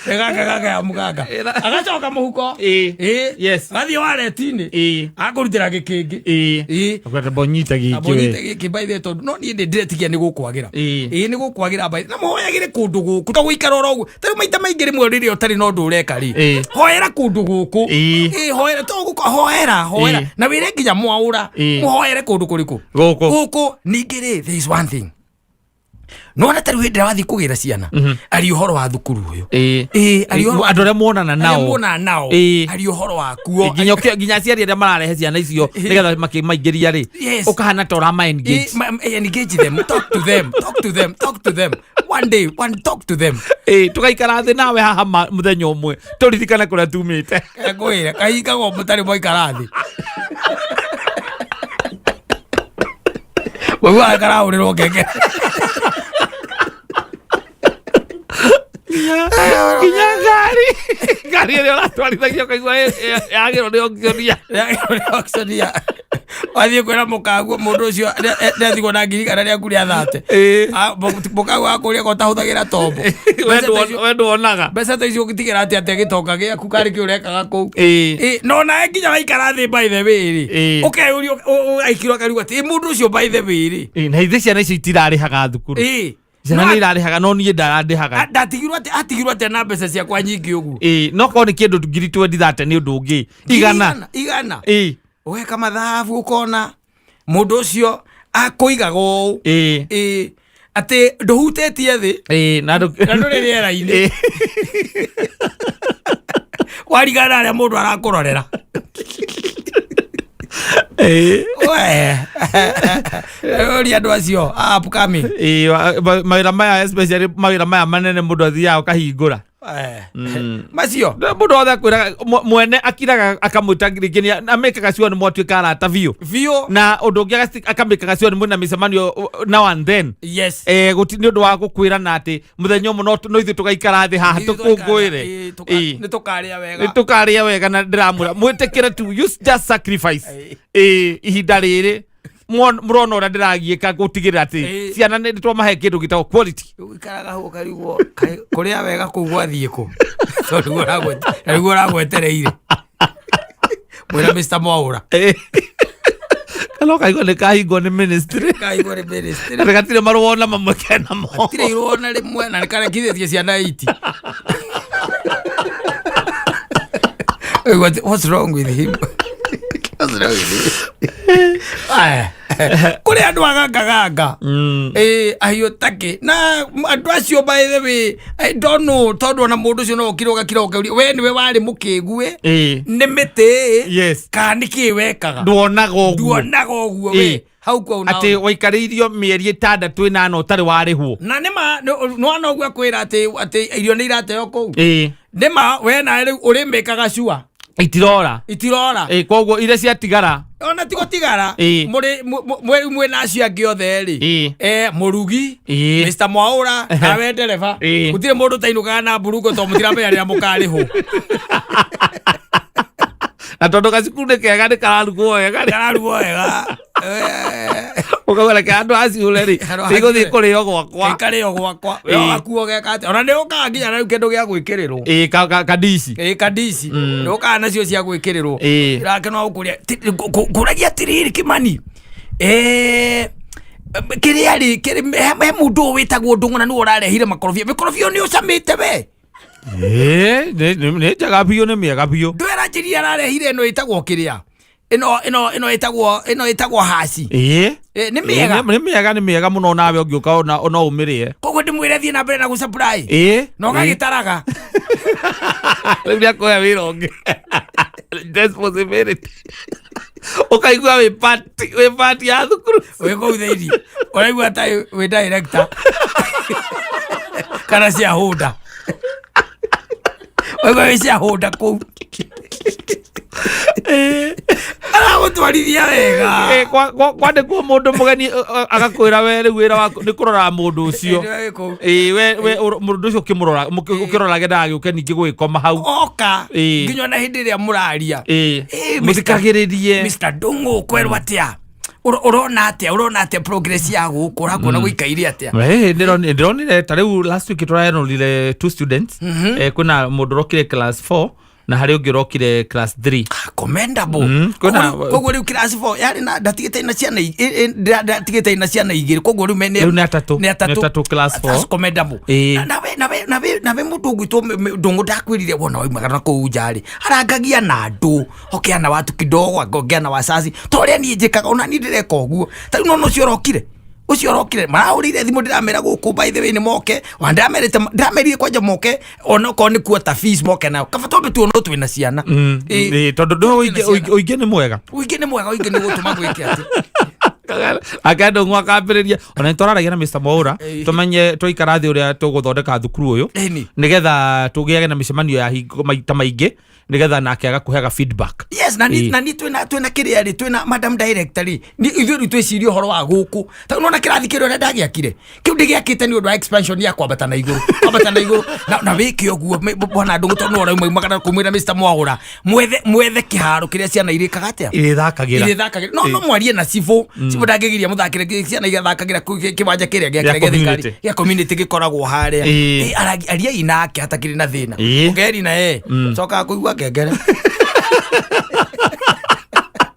A: Gaka gaka ya mũganga. Agacoka mũhuko.
B: Ĩĩ.
A: Ĩ.
B: Yes.
A: Agathiĩ wareti-inĩ.
B: Ĩĩ.
A: Akũrutĩra gĩkĩngĩ.
B: Ĩĩ.
A: Ĩĩ.
B: Akwenda bonyita gĩkĩ
A: Abonyite
B: we.
A: gĩkĩ by the way, tondũ no niĩ ndĩ ndĩretigia nĩ gũkwagĩra.
B: Ĩĩ.
A: Ĩĩ nĩ gũkwagĩra by na mũhoyagĩre kũndũ gũkũ to gũikara oro ũguo. Ta rĩu maita maingĩ rĩmwe rĩrĩa ũtarĩ na ũndũ ũreka rĩ.
B: Ĩĩ.
A: Hoera kũndũ gũkũ.
B: Ĩĩ.
A: Ĩĩ hoera to gũkũ hoera hoera
B: Ĩĩ.
A: na wĩre nginya mwaũra.
B: Ĩĩ.
A: Mũhoere kũndũ kũrĩkũ?
B: Gũkũ.
A: Gũkũ ningĩ rĩ there is one thing. Nĩwona ta rĩu hĩndĩ ĩrĩa wathiĩ kũgĩra ciana aria ũhoro wa thukuru ũyũ.
B: Ĩĩ.
A: Ĩĩ, aria ũhoro
B: Andũ arĩa muonana
A: arĩa
B: nao.
A: muonana nao.
B: Ĩĩ.
A: Aria ũhoro wakuo.
B: Nginya aciari arĩa mararehe ciana icio nĩgetha makĩmaingĩria rĩ
A: Yes.
B: ũkahana ta ũrama engage.
A: Engage them, talk to them, talk to them, talk to them. One day, one talk to them.
B: Ĩĩ, tũgaikara thĩ nawe haha mũthenya ũmwe tũririkane kũrĩa tumĩte.
A: Ngwĩre kahingagwo mũtarĩ mwaikara thĩ. Waiguaga karahũrĩrwo ngenge.
B: Nginya ngari ĩrĩa ũratwarithagia ũkaigua yagĩrwo nĩ auctioneer.
A: Auctioneer. Wathiĩ kwĩra mũkaguo mũndũ ũcio nĩatigwo na ngiri igana rĩaku rĩa thate.
B: Ĩĩ.
A: Mũkaguo akũria ko ũtahũthagĩra tombo.
B: We nduonaga.
A: Mbeca ta icio ũngĩtigĩra atĩa atĩa gĩtonga gĩaku karĩ kĩ ũrekaga kũu.
B: Ĩĩ.
A: Ĩ, no nawe nginya waikara thĩ by the way rĩ
B: Ĩĩ.
A: ũkeyũria aikirwo akarigwo atĩ ĩ, mũndũ ũcio by the way rĩ
B: Ĩĩ, na ithe ciana icio itirarĩhaga thukuru.
A: Ĩĩ.
B: Ciana
A: No,
B: nĩ irarĩhaga no niĩ ndarandĩhaga.
A: ndatigirwo atĩa atigirwo atĩa na mbeca ciakwa nyingĩ ũguo.
B: Ĩĩ, no korwo nĩ kĩndũ ngiri 20 nĩ ũndũ ũngĩ. Igana.
A: Igana.
B: Ĩĩ.
A: Ũgeka mathabu ũkona mũndũ ũcio akũigaga ũũ.
B: Ĩĩ.
A: Ĩĩ. Atĩ ndũhutĩtie thĩ.
B: Ĩĩ, na ndũ
A: Na ndũrĩ rĩera-inĩ.
B: Ĩĩ.
A: Warigana harĩa mũndũ arakũrorera.
B: Ĩĩ.
A: We. Ũria andũ acio upcoming.
B: Ĩĩ, mawĩra maya especially mawĩra maya manene mũndũ athiaga ũkahingũra.
A: Macio.
B: Mũndũ wothe akwĩraga mwene akiraga akamwĩta rĩngĩ amĩkaga sure nĩ mwatuĩka arata biũ.
A: Biũ.
B: Na ũndũ ũngĩ akamĩkaga sure nĩ mwĩna mĩcemanio now and then.
A: Yes.
B: Gũti nĩ ũndũ wa gũkwĩrana atĩ mũthenya ũmwe no ithuĩ tũgaikara thĩ haha tũkũngũĩre. Ĩĩ.
A: Nĩ tũkarĩa wega.
B: Nĩ tũkarĩa wega na ndĩramwĩra mwĩtĩkĩre tu you just sacrifice.
A: Ĩĩ.
B: Ĩĩ, ihinda rĩrĩ mũrona ũrĩa ndĩragiĩka gũtigĩrĩra atĩ
A: Ĩĩ.
B: ciana nĩ twamahe kĩndũ gĩtagwo quality.
A: Ũikaraga hau ũkarigwo kũrĩa wega kũu gwathiĩ kũ. Tondũ nĩguo ũragwetereire. Mwĩra Mr. Mwaũra.
B: Ĩĩ. Kana ũkaigua nĩ kahingwo nĩ ministry.
A: Kahingwo nĩ ministry.
B: Atĩ gatirĩ marũa ona mamwe kenamo.
A: Gatirĩ irũa ona rĩmwe na nĩ karekithĩtie ciana 80. What's wrong with him? What's wrong with him? Aya. Kũrĩ andũ agangaganga. Ĩĩ ahiũ takĩ na andũ acio, by the way, I don't know, tondũ ona mũndũ ũcio no ũkire ũgakira ũkauria we nĩwe warĩ mũkĩgu ĩ nĩ mĩtĩ ĩ kana nĩ kĩĩ wekaga?
B: Nduonaga ũguo.
A: Nduonaga ũguo. We hau kwa
B: Atĩ waikarĩirio mĩeri 6 8 ũtarĩ warĩhwo.
A: Na nĩma nĩwona ũguo akwĩra atĩ irio nĩ irateo kũu. Nĩma we nawe rĩu ũrĩmĩkaga cua
B: Itirora.
A: Itirora.
B: Koguo iria ciatigara.
A: Ona ti gũtigara. Mũrĩ mwĩ na acio angĩ othe rĩ, mũrugi, Mr Mwaũra, nawe ndereba, gũtirĩ mũndũ ũtainũkaga na mburungo tondũ mũtiramenya rĩrĩa mũkarĩhwo.
B: Na tondũ gacukuru nĩ kega, nĩ kararugwo wega rĩ.
A: Kararugwo wega.
B: Ũkauga reke andũ aciũre rĩ,
A: Handũ
B: igũthiĩ
A: haciũre.
B: kũrĩo gwakwa.
A: Ĩkarĩo gwakwa, we ũgakuo geka atĩa, ona nĩ ũkaga nginya na rĩu kĩndũ gĩa gwĩkĩrĩrwo.
B: Ĩĩ, kandici.
A: Ĩ kandici nĩ ũkaga nacio cia gwĩkĩrĩrwo. Ĩrake no ũkũria ngũragia atĩrĩrĩ, Kĩmani, kĩrĩa rĩ he mũndũ ũyũ wĩtagwo Ndũng'ũ na nĩwe ũrarehire makorobia, mĩkorobia nĩ ũcamĩte we?
B: Ĩĩ, nĩ njega biũ, nĩ mĩega biũ.
A: Ndwĩra njĩria ararehire ĩno ĩtagwo kĩrĩa, ĩno ĩtagwo haci. Nĩ mĩega.
B: Nĩ mĩega, nĩ mĩega mũno, nawe ũngĩũka ona no ũmĩrĩe.
A: Koguo ndĩmwĩre thiĩ na mbere na gũsupply na ũgagĩtaraga.
B: Rĩu nĩakũhe wĩra ũngĩ, responsibility, ũkaigua wĩ part ya thukuru.
A: Wĩ kũu thĩinĩ ũraigua ta wĩ director kana shareholder, ũraigua wĩ shareholder kũu, aragũtwarithia wega.
B: Kwandĩkwo mũndũ mũgeni, agakwĩra we rĩu wĩra waku nĩ kũrora mũndũ ũcio.
A: Ĩ, kũu.
B: Ĩĩ, we mũndũ ũcio ũkĩmũrora, ũkĩrorage ndagagĩũke ningĩ gũgĩkoma hau.
A: Oka nginya ona hĩndĩ ĩrĩa mũraria. Mr.
B: Mũthikagĩrĩrie.
A: Mr Ndung'u, kwerwo atĩa? Ũrona atĩa progress ya gũkũ, ũrakuona gũikaire atĩa?
B: Ndĩronire ta rĩu last week tũraenrolire two students. Kwĩna mũndũ ũrokire class 4 na harĩ ũngĩ ũrokire class 3.
A: Commendable. Koguo rĩu class 4 yarĩ na ndatigĩte na ciana ndatigĩte na ciana igĩrĩ, koguo rĩu
B: Rĩu nĩ atatũ.
A: Nĩ atatũ.
B: Nĩ atatũ class 4.
A: That's commendable. Na nawe mũndũ ũgwĩtwo Ndũng'ũ, ndakwĩrire wona waumaga na kũu nja rĩ, arangagia na andũ, ongea na watu kidogo, ongea na wazazi, ta ũrĩa niĩ njĩkaga, ona niĩ ndĩreka ũguo. Ta rĩu nona ũcio ũrokire marahũrĩire thimũ, ndĩramera gũkũ, by the way, nĩ moke, ona ndĩramerire kwanja moke onokorwo nĩ quarter fees moke nayo, kaba twambe tuonwo twĩna ciana.
B: Ĩĩ, tondũ ndũ
A: Twĩna ciana.
B: Ũingĩ nĩ mwega.
A: Ũingĩ nĩ mwega, ũingĩ nĩ gũtũma gwĩke atĩ
B: Akenda ũng'wa akambĩrĩria, ona nĩ twararagia na Mr Mwaura tũmenye twaikara thĩ ũrĩa tũgũthondeka thukuru ũyũ nĩgetha tũgĩage na mĩcemanio ya hingo maita maingĩ, nĩgetha nake agakũheaga feedback.
A: Yes, na ni na ni twina kiria ri, twina madam director ri, ni ithuĩ rĩu twĩcirie ũhoro wa gũkũ. Ta rĩu nona kĩrathi kĩrĩa ũrĩa ndagĩakire kĩu, ndĩgĩakĩte nĩ ũndũ wa expansion ya kwambata na igũrũ, kwambata na igũrũ, na wĩke ũguo bwana Ndũng'ũ, tondũ nĩwe ũrauma umagara kũmwĩra Mr Mwaũra mwethe kĩharo kĩrĩa ciana irĩkaga atĩa?
B: Irĩthakagĩra.
A: Irĩthakagĩra. No mwarie na cibũ, cibũ ndangĩgiria mũthakĩre ciana igathakagĩra kũu kĩwanja kĩrĩa
B: Gĩa
A: gĩa thirikari
B: community.
A: gĩa community gĩkoragwo harĩa. Ariai nake hatakĩrĩ na thĩna. Ũngeri na ye cokaga kũigua ngengere.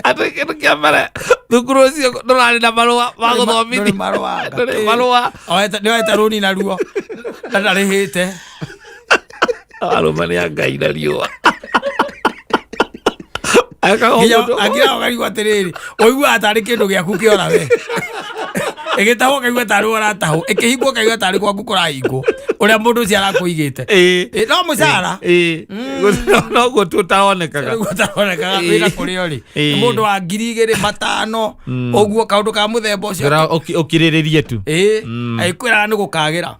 B: Atĩ kĩndũ kĩa mbere, thukuru ũcio ndũrarĩ na marũa ma gũthomithia.
A: Ndũrĩ marũa.
B: Ndũrĩ marũa.
A: Nĩoete rũni naruo na ndarĩhĩte.
B: Arũme nĩ a Ngai na riũa. Ekaga
A: Nginya
B: ũguo.
A: akira ũkaigua atĩrĩrĩ, ũiguaga tarĩ kĩndũ gĩaku kĩora we, ĩgĩtahwo ũkaigua tarĩ we ũratahwo, ĩkĩhingwo ũkaigua tarĩ gwaku kũrahingwo, ũrĩa mũndũ ũcio arakũigĩte. Ĩ, no mũcara.
B: Ĩĩ. Noguo tu ũtaonekaga.
A: Ũguo ũtaonekaga. Wĩra kũrĩa ũrĩ nĩ mũndũ wa 2500 ũguo, kaũndũ ka mũthemba ũcio.
B: Ngĩra ũkirĩrĩrie tu.
A: Ĩ, agĩkwĩraga nĩ gũkagĩra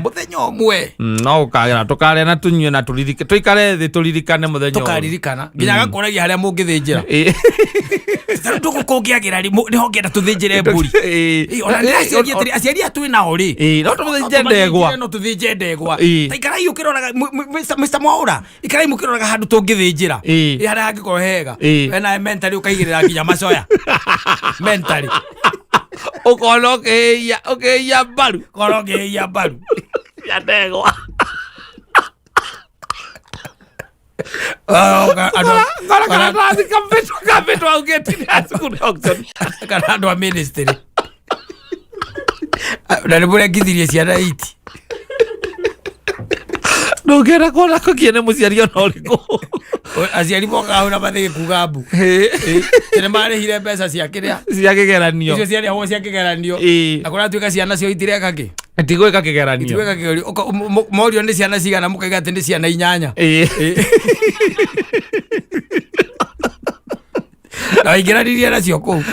A: mũthenya ũmwe.
B: No ũkagĩra, tũkarĩa na tũnyue na tũririke, tũikare thĩ tũririkane mũthenya ũyũ.
A: Tũkaririkana nginya agakoragia harĩa mũngĩthĩnjĩra. Tarĩu ndũgũ kũngĩagĩra rĩ, nĩho ngĩenda tũthĩnjĩre mbũri. Ĩ, ona ndĩraciria atĩrĩ, aciari aya twĩ nao rĩ,
B: Ĩ, no tũthĩnje ndegwa.
A: No tũthĩnje ndegwa. Ta ikarai ũkĩroraga, Mr Mwaũra, ikarai mũkĩroraga handũ tũngĩthĩnjĩra. Ĩ, harĩa hangĩkorwo hega. We nawe mentally ũkaigĩrĩra nginya macoya mentally.
B: Ũkona ũkĩhĩia mbaru.
A: Korwo ũngĩhĩia mbaru
B: ya ndegwa.
A: Ah,
B: Ngora karatathi kambĩtwo augĩte nĩ cukuru auction.
A: Kana andũ a ministry na nĩ mũrengithirie ciana iti.
B: Ndũngĩenda kuona kũgie nĩ mũciari ona ũrĩkũ.
A: Aciari mokaga hau na mathĩgĩ kuga mbu. Tene marĩhire mbeca cia kĩrĩa
B: cia kĩgeranio.
A: Icio ciarĩhwo cia kĩgeranio. Na kũratuĩka ciana cio itireka kĩ.
B: Tigwĩka kĩgeranio.
A: Itigwĩka kĩgeranio. Morio nĩ ciana cigana, mũkaiga atĩ nĩ ciana 8. Na waingĩranirie nacio kũu.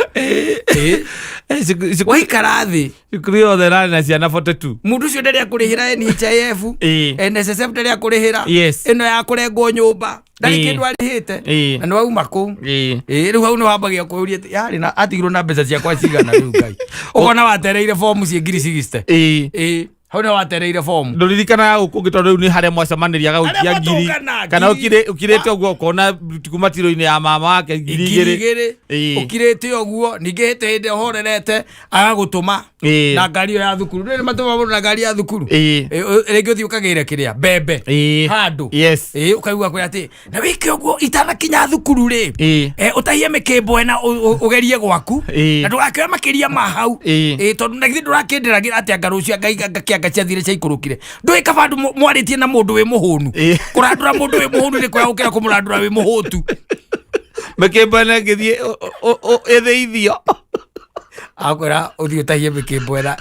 A: Waikara thĩ.
B: Cukuru yothe ĩrarĩ na ciana 42.
A: Mũndũ ũcio ndarĩ akũrĩhĩra NHIF. NSSF ndarĩ akũrĩhĩra. Ĩno ya kũrengwo nyũmba ndarĩ kĩndũ arĩhĩte. Na nĩ wauma kũu. Rĩu hau nĩ wambagia kwĩyũria atĩ yarĩ na atigirwo na mbeca ciakwa cigana rĩu Ngai. Ũkona watereire bomu ciĩ ngiri 60. Hau nĩ watereire bomu.
B: Ndũririkanaga gũkũ ũngĩ tondũ rĩu nĩ harĩa mwacemanirie agagũikia
A: Harĩa
B: ngiri
A: mwatũngana,
B: kana
A: ngiri.
B: ũkirĩte ũguo ũkona kuma tiro-inĩ ya mama wake ngiri
A: ngiri
B: 2.
A: 2. Ũkirĩte ũguo ningĩ hĩndĩ hĩndĩ ũhorerete agagũtũma na ngari ĩyo ya thukuru. Nĩ matũma mũndũ na ngari ya thukuru. Rĩngĩ ũthiĩ ũkagĩre kĩrĩa mbembe handũ. Ũkaigua kwĩra atĩ na wĩke ũguo itanakinya thukuru rĩ, ũtahie mĩkĩmbo ĩna ũgerie gwaku na ndũgakĩoe makĩria ma hau. Tondũ na githĩ ndũrakĩndĩragĩra atĩ anga rũciũ anga anga kĩanga ciathire ciaikũrũkire. Ndũĩ kaba andũ mwarĩtie na mũndũ wĩ mũhũnu. Kũrandũra mũndũ wĩ mũhũnu nĩ kwega gũkĩra kũmũrandũra wĩ mũhũtu.
B: Mĩkĩmbo ĩno ĩngĩthiĩ ĩthĩithio.
A: Akwĩra ũthiĩ ũtahie mĩkĩmbo ĩna.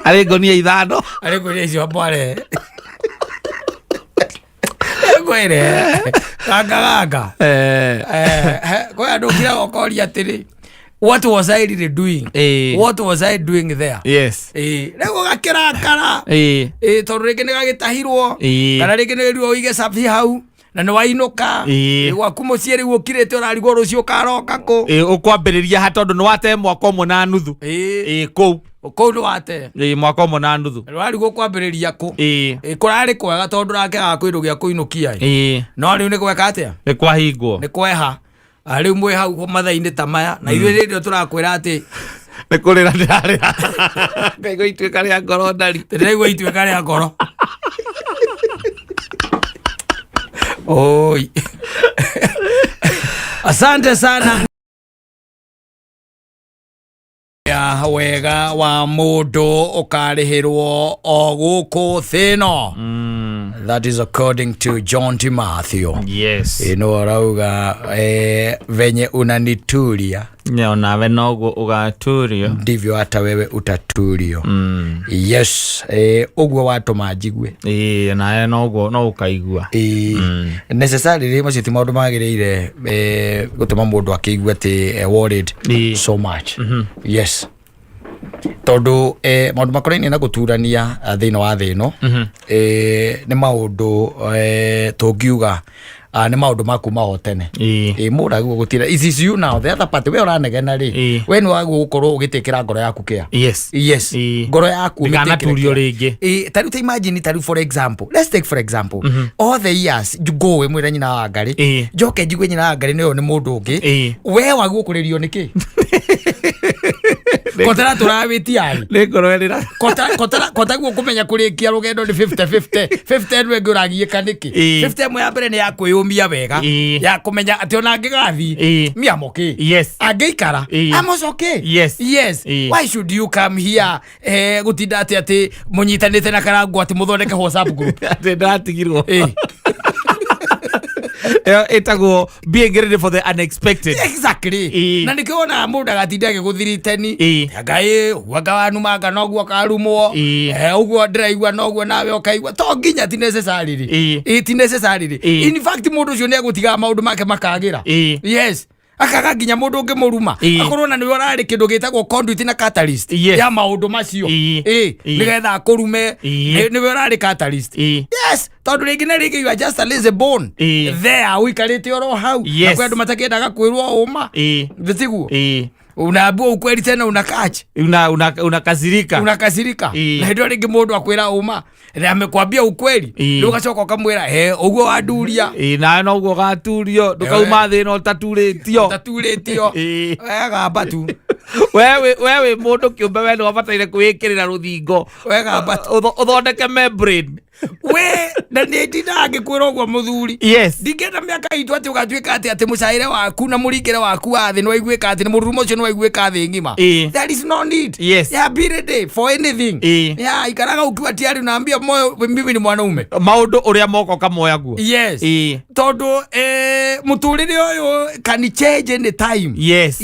B: Arĩ ngonia 5.
A: Arĩ ngonia icio mwarehe. Ngwĩre ganga ganga. Kwĩ andũ ũkiraga ũkoria atĩrĩ, what was I really doing? What was I doing there? Rĩu ũgakĩrakara. Tondũ rĩngĩ nĩ gagĩtahirwo. Kana rĩngĩ nĩ wĩrirwo ũige cabi hau na nĩ wainũka. Gwaku mũciĩ rĩu ũkirĩte ũrarigwo rũciũ ũkaroka kũ.
B: Ũkwambĩrĩria ha tondũ nĩ wate mwaka ũmwe na nuthu. Kũu.
A: Kũu nĩ wate.
B: Mwaka ũmwe na nuthu.
A: Rwarigwo kwambĩrĩria kũ. Kũrarĩ kwega tondũ ndũrakĩaga kĩndũ gĩa kũinũkia. No rĩu nĩ gweka atĩa?
B: Nĩ kwahingwo.
A: Nĩ kweha. Rĩu mwĩ hau mathaa-inĩ ta maya na ithuĩ rĩrĩa tũrakwĩra atĩ
B: nĩ kũrĩra ndĩrarĩra. Ngaigua ituĩka rĩa ngoro ndari.
A: Ndĩraigua ituĩka rĩa ngoro. Oi. Asante sana. Ya wega wa mũndũ ũkarĩhĩrwo o gũkũ thĩ ĩno. That is according to John T. Matthew. Ĩno arauga venye unanituria
B: Onawe noguo ũgaturio.
A: Ndivyo hata wewe utaturio. Yes, ũguo watũma njigue.
B: Nawe noguo no ũkaigua.
A: Necessarily macio ti maũndũ magĩrĩire gũtũma mũndũ akĩigue atĩ worried so much. Yes. Tondũ maũndũ makonainie na gũturania thĩinĩ wa thĩ ĩno, nĩ maũndũ tũngiuga nĩ maũndũ ma kuma o tene. Mũndũ agĩrĩirwo gũtira. It is you now, the other party, we ũranegena rĩ, we nĩ wagĩrĩirwo gũkorwo ũgĩtĩkĩra ngoro yaku kĩa. Yes. Ngoro yaku ũmĩtĩkĩre
B: Ndĩkanaturio
A: kĩa.
B: rĩngĩ.
A: Ta rĩu ta imagine, ta rĩu for example, let's take for example, all the years ngũĩ mwĩre nyina wa Ngarĩ, njoke njigue nyina wa Ngarĩ nĩyo nĩ mũndũ ũngĩ. We wagĩrĩirwo kũrĩrio nĩkĩ? Kotara tũrawĩtia rĩ.
B: Nĩ ngoro ĩrĩra.
A: Kotaguo kũmenya kũrĩkia rũgendo nĩ 50-50. 50 ĩno ĩngĩ ũragiĩka nĩkĩ? 50 ĩmwe ya mbere nĩ ya kwĩyũmia wega. Ya kũmenya atĩ ona angĩgathiĩ, me I'm okay. Angĩikara, I'm also okay. Yes. Why should you come here, gũtinda atĩ atĩ mũnyitanĩte na karangu atĩ mũthondeke WhatsApp group?
B: Atĩ ndĩratigirwo. Ĩyo ĩtagwo being ready for the unexpected.
A: Exactly. Na nĩkĩo wonaga mũndũ agatinda agĩgũthiriteni. Ngai ũguo anga wanumanga noguo ũkarumwo. Ũguo ndĩraigua noguo nawe ũkaigua. To nginya ti necessarily. Ti necessarily. In fact mũndũ ũcio nĩ egũtigaga maũndũ make makagĩra. Yes. Akaga nginya mũndũ ũngĩmũruma. Akorwo na nĩwe ũrarĩ kĩndũ gĩtagwo conduit na catalyst ya maũndũ macio. Nĩgetha akũrume. Nĩwe ũrarĩ catalyst. Yes. Tondũ rĩngĩ na rĩngĩ you are just a lazy bone. There ũikarĩte oro hau. Na kwĩ andũ matakĩendaga kwĩrwo ũma. Tiguo? Unaambiwa ukweli tena unakach.
B: Unakasirika.
A: Unakasirika. Na hĩndĩ ĩyo rĩngĩ mũndũ akwĩra ũma. Na amekwambia ukweli. Rĩu ũgacoka ũkamwĩra, he, ũguo wanduria.
B: Nawe noguo ũgaturio. Ndũkauma thĩ ĩno ũtaturĩtio.
A: Ũtaturĩtio. Wegamba tu.
B: We wĩ mũndũ kĩũmbe, we nĩ wabataire kwĩĩkĩrĩra rũthingo.
A: Wegamba tu.
B: Ũthondeke membrane.
A: We na nä ndindaga ngä kwä ra å guo må thuri. Ndingĩenda mĩaka itũ atĩ ũgatuĩka atĩ mũcaĩre waku na mũringĩre waku wa thĩ nĩwaiguĩka atĩ nĩ mũrurumo ũcio nĩwaiguĩka thĩ ng'ima. There is no need. Yeah, be ready for anything. Yeah, ikaraga ukiwa tayari, unaambia moyo, mimi ni mwanaume.
B: Maũndũ ũrĩa moka ũkamoya guo.
A: Tondũ mũtũrĩre ũyũ can change any time. Yes.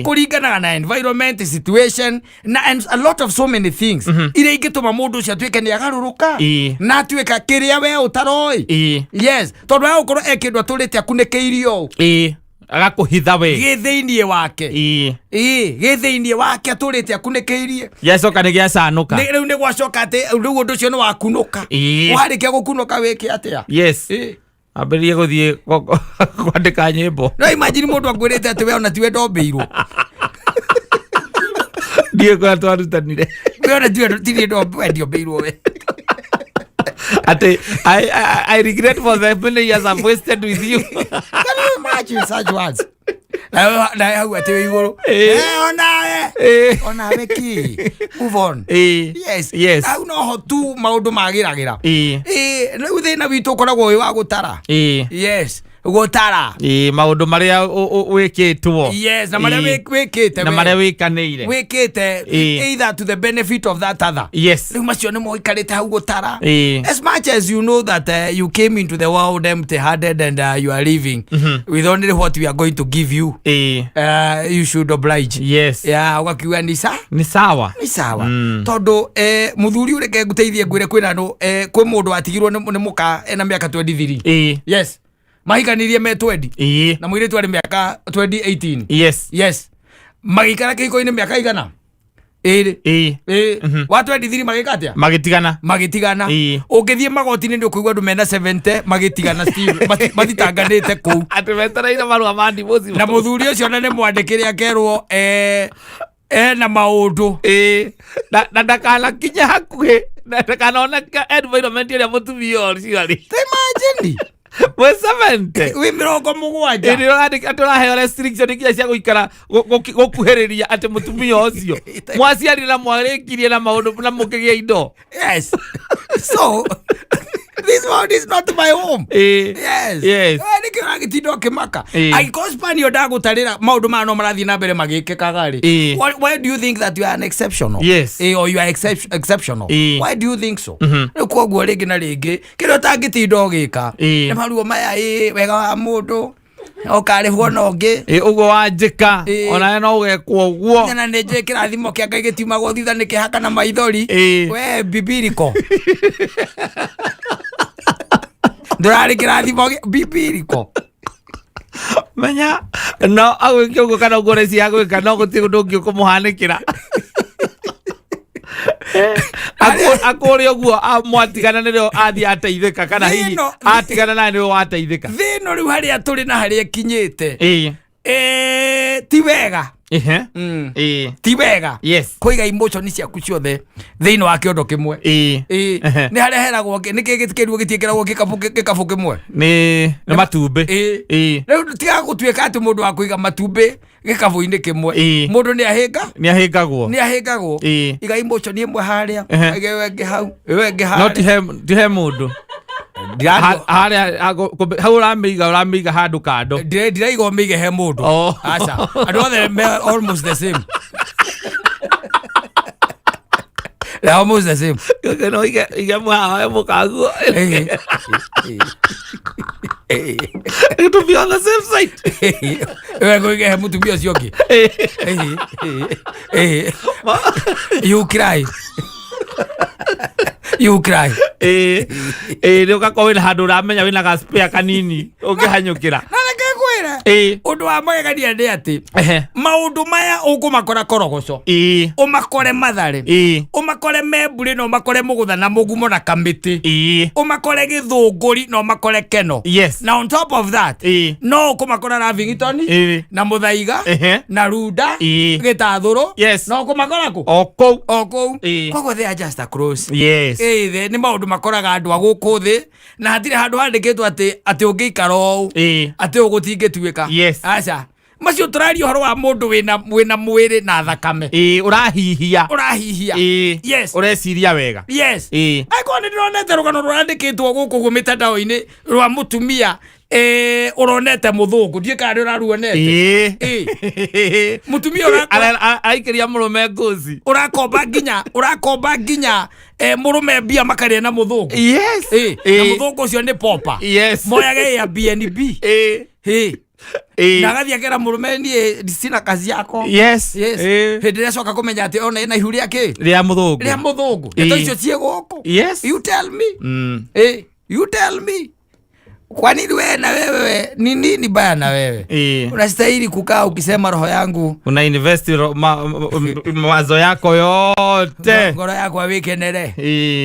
A: Kũringanaga na environment, situation na and a lot of so many things iria ingĩtũma mũndũ ũcio atuĩke nĩ agarũrũka na atuĩka kĩrĩa we ũtaroĩ. Yes, tondũ agũkorwo e kĩndũ atũrĩte akunĩkĩirio ũũ.
B: Agakũhitha we.
A: Gĩ thĩiniĩ wake. Ĩĩ, gĩ thĩiniĩ wake atũrĩte akunĩkĩirie.
B: Gĩacoka nĩ gĩacanũka.
A: Rĩu nĩ gwacoka atĩ rĩu ũndũ ũcio nĩ wakunũka. Warĩkia gũkunũka wĩke atĩa?
B: Ambĩrĩrie gũthiĩ kwandĩka nyĩmbo.
A: No imagine mũndũ akwĩrĩte atĩ we ona tiwe ndombĩirwo.
B: Ndiĩ kũrĩa twarutanire.
A: We ona tiwe tirĩ ndiombĩirwo we.
B: Atĩ I regret for the many years I've wasted with you.
A: Can you imagine such words? Na hau atĩ wĩ igũrũ. Onawe. Onawe kĩ? Move on. Yes. Hau noho tu maũndũ magĩragĩra. Rĩu thĩna witũ ũkoragwo wĩ wa gũtara. Yes, gũtara.
B: Maũndũ marĩa wĩkĩtwo.
A: Yes, na marĩa wĩkĩte
B: na
A: we.
B: Marĩa wĩkanĩire.
A: Wĩkĩte either to the benefit of that other. Rĩu macio nĩmo ũikarĩte hau gũtara. As much as you know that you came into the world empty handed and you are leaving with only what we are going to give you, you should oblige. Yeah, ũgakiuga ni sa
B: Nĩ sawa.
A: Nĩ sawa. Tondũ mũthuri ũreke ngũteithie ngwĩre kwĩna andũ, kwĩ mũndũ watigirwo nĩ mũka ena mĩaka 23. Yes, mahikanirie me 20. Na mũirĩtu arĩ mĩaka 2018. Yes, magĩikara kĩhiko-inĩ mĩaka igana ĩrĩ. Ĩĩ, wa 23 magĩka atĩa?
B: Magĩtigana.
A: Magĩtigana. Ũngĩthiĩ magoti-inĩ nĩ ũkũigua andũ mena 70 magĩtigana still mathitanganĩte kũu.
B: Atĩ metereire marũa ma divorce.
A: Na mũthuri ũcio na nĩ mwandĩkĩre akerwo ena maũndũ.
B: Na ndakanakinye hakuhĩ na ndakanoneka environment ĩrĩa mũtumia ũcio arĩ.
A: Imagine.
B: Mwĩ 70.
A: Wĩ 70.
B: Ĩrĩ ũrandĩka atĩ ũraheo restriction nginya cia gũikara gũkuhĩrĩria atĩ mũtumia ũcio mwaciarire na mwarĩkirie na maũndũ na mũkĩgĩa indo.
A: Yes, so this world is not my home. Yes. Nĩkĩo ũragĩtinda ũkĩmaka. Angĩkorwo Spanio ndagũtarĩra maũndũ maya no marathiĩ na mbere magĩkĩkaga rĩ, why do you think that you are an exceptional? Or you are exceptional? Why do you think so? Rĩu koguo rĩngĩ na rĩngĩ kĩrĩa ũtangĩtinda ũgĩka nĩ maruo maya, ĩ wega wa mũndũ ũkarĩhwo na ũngĩ.
B: Ũguo wanjĩka onawe no ũgekwo ũguo.
A: Na nĩ njũĩ kĩrathimo kĩa Ngai gĩtiumagwo thutha nĩ kĩhaka na maithori. We bibiriko ndũrarĩ kĩrathimo bibiriko.
B: Menya no agwĩke ũguo kana ũguo reci agwĩka no gũtirĩ ũndũ ũngĩ ũkũmũhanĩkĩra. Akũrĩ ũguo mwatigana nĩrĩo athiĩ ateithĩka kana hihi atigana nawe nĩwe wateithĩka.
A: Thĩ ĩno rĩu harĩa tũrĩ na harĩa ĩkinyĩte, ti wega. Ti wega kũiga emotion ciaku ciothe thĩinĩ wa kĩondo kĩmwe. Nĩ harĩa heragwo nĩ kĩ kĩruo gĩtiĩkĩragwo gĩkabũ kĩmwe?
B: Nĩ matumbĩ.
A: Rĩu tiga gũtuĩka atĩ mũndũ wa kũiga matumbĩ gĩkabũ-inĩ kĩmwe. Mũndũ nĩ ahĩnga.
B: Nĩ ahĩngagwo.
A: Nĩ ahĩngagwo. Iga emotion ĩmwe harĩa, iga ĩyo ĩngĩ hau, ĩyo ĩngĩ
B: No
A: harĩa.
B: Ti he mũndũ. Harĩa hau ũramĩiga handũ kando.
A: Ndiraiga ũmĩige he mũndũ.
B: Oh.
A: Aca, andũ othe me almost the same. They're almost the same.
B: No ige mwawe mũkaguo. To be on the safe side.
A: We kũige he mũtumia ũcio ũngĩ. You cry, you cry.
B: Ĩĩ, nĩ ũgakorwo wĩna handũ ũramenya wĩna ga spare kanini ũngĩhanyũkĩra.
A: Na reke ngwĩre, ũndũ wa magegania nĩ atĩ maũndũ maya ũkũmakora Korogoco, ũmakore Mathare, ũmakore Memburĩ, na ũmakore Mũgũtha na Mũgumo na Kamĩtĩ, ũmakore Gĩthũngũri na ũmakore Keno. Na on top of that, no ũkũmakora Lavington na Mũthaiga na Runda, Gĩtathũrũ. No ũkũmakora kũ?
B: O kũu.
A: O kũu. Koguo they are just across. Ĩĩ, nĩ maũndũ makoraga andũ a gũkũ thĩ na hatirĩ handũ handĩkĩtwo atĩ ũngĩikara ũũ atĩ ũũ gũtingĩtuĩka. Aca, macio tũraria ũhoro wa mũndũ wĩna mwĩrĩ na thakame.
B: Ĩĩ, ũrahihia.
A: Ũrahihia.
B: Ũreciria wega.
A: Yes. Angĩkorwo Nĩ ndĩronete rũgano rũrandĩkĩtwo gũkũ guo mĩtandao-inĩ rwa mũtumia ũronete mũthũngũ, ndiũĩ kana nĩ ũraruonete.
B: Ĩĩ.
A: Mũtumia
B: Araikĩria mũrũme ngozi.
A: Ũrakomba nginya mũrũme mbia makarĩa na mũthũngũ. Na mũthũngũ ũcio nĩ popa. Moyage Airbnb. Na agathiĩ akera mũrũme, "Niĩ sina kazi yako." Yes. Hĩndĩ ĩrĩa acoka kũmenya atĩ ona ĩna ihu rĩa kĩ?
B: Rĩa mũthũngũ.
A: Rĩa mũthũngũ. Ndeto icio ciĩ gũkũ. You tell me. You tell me, kwa nini wewe na wewe, ni nini baya na wewe? Unastahili kukaa ukisema, "Roho yangu."
B: Una invest mawazo yako yote.
A: "Ngoro yakwa wikenere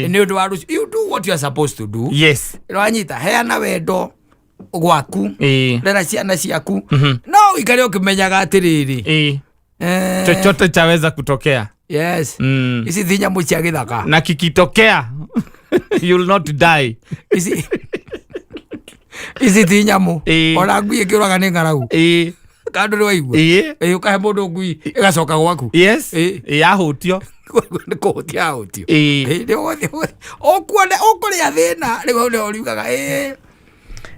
A: nĩ ũndũ wa rũciũ." You do what you are supposed to do. Rwanyita, heana wendo gwaku, rera ciana ciaku, no ũikare ũkĩmenyaga atĩrĩrĩ,
B: Chochote chaweza kutokea.
A: Ici ti nyamũ cia gĩthaka.
B: Na kikitokea, you'll not die.
A: Ici ti nyamũ. Ona ngui ĩkĩũraga nĩ ng'aragu. Kandũ nĩ waigua?
B: Ĩĩ.
A: Ĩ, ũkahe mũndũ ngui ĩgacoka gwaku.
B: Yahutio.
A: Nĩ kũhutia yahutio. Nĩ ũkuona ũkũrĩa thĩna rĩu, hau nĩho ũriugaga, "Ĩ,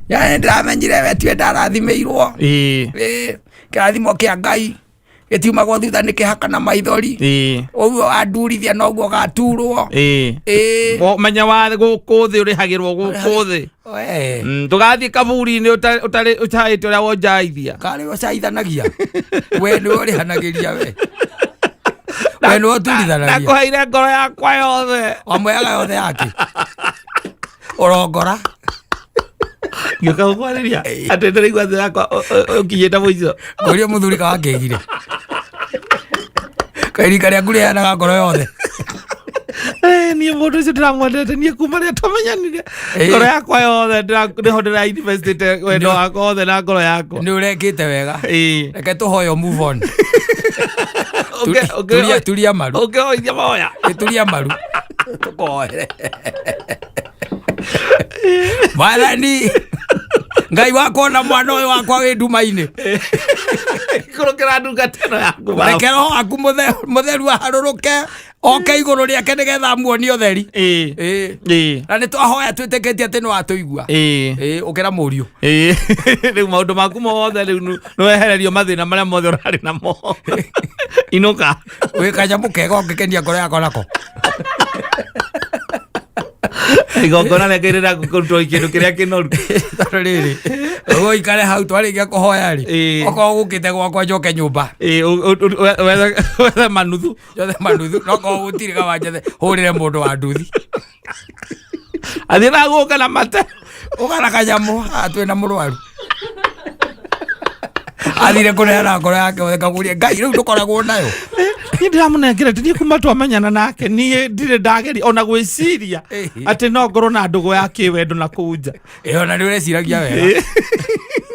A: yani ndĩramenyire we tiwe ndarathimĩirwo." Ĩ, kĩrathimo kĩa Ngai gĩtiumagwo thutha nĩ kĩhaka na maithori. Ũguo wandurithia noguo gaturwo.
B: Menya wa gũkũ thĩ ũrĩhagĩrwo gũkũ thĩ.
A: We.
B: Ndũgathiĩ kaburi-inĩ ũtarĩ ũcaĩte ũrĩa wonjaithia.
A: Karĩ ũcaithanagia, we nĩwe ũrĩhanagĩria, we nĩwe ũturithanagia.
B: Ndakũheire ngoro yakwa yothe.
A: Wamweaga yothe yake ũrongora.
B: Ngĩũka gũkwarĩria atĩ ndĩraigua thĩ yakwa ũkinyĩte mũico.
A: Ngũria mũthuri kawakĩgire kairika rĩaku rĩheanaga ngoro yothe.
B: Niĩ mũndũ ũcio ndĩramwendete, niĩ kuma rĩrĩa twamenyanire, ngoro yakwa yothe nĩho ndĩra investĩte wendo wakwa wothe na ngoro yakwa.
A: Nĩ ũrekĩte wega. Reke tũhoyo move on. Turia, turia maru.
B: Ũngĩhoithia mahoya.
A: Ĩ, turia maru tũkohere Mwathani Ngai wakwa, ona mwana ũyũ wakwa wĩ nduma-inĩ.
B: Ikũrũkĩra ndungata ĩno yaku, baba.
A: Reke roho waku mũtheru aharũrũke oke igũrũ rĩake nĩgetha amuonie ũtheri. Na nĩ twahoya twĩtĩkĩtie atĩ nĩ watũigua. Ũkĩra mũriũ.
B: Rĩu maũndũ maku mothe rĩu nĩwehererio mathĩna marĩa mothe ũrarĩ namo, inũka.
A: Wĩ kanyamũ kega ũngĩkenia ngoro yakwa nako.
B: Igongona rĩa Ngai rĩrĩa kũrutwo kĩndũ kĩrĩa kĩnoru.
A: Tondũ rĩrĩ, ũgũikare hau twarĩkia kũhoya rĩ, okorwo gũkĩte gwakwa njoke nyũmba.
B: Ĩ, wethe manuthu.
A: Njothe manuthu, nokorwo gũtirĩ kaba njethe hũrĩre mũndũ wa nduthi.
B: Athiĩ na gũka na mate.
A: Ũgana kanyamũ haha twĩna mũrwaru athire kũneana ngoro yake yothe, kagurie Ngai rĩu ndũkoragwo nayo.
B: Niĩ ndĩramũnengerete, niĩ kuma twamenyana nake niĩ ndirĩ ndageria ona gwĩciria atĩ no ngorwo na ndũgũ ya kĩwendo na kũu nja.
A: Ĩ, ona nĩ ũreciragia wega.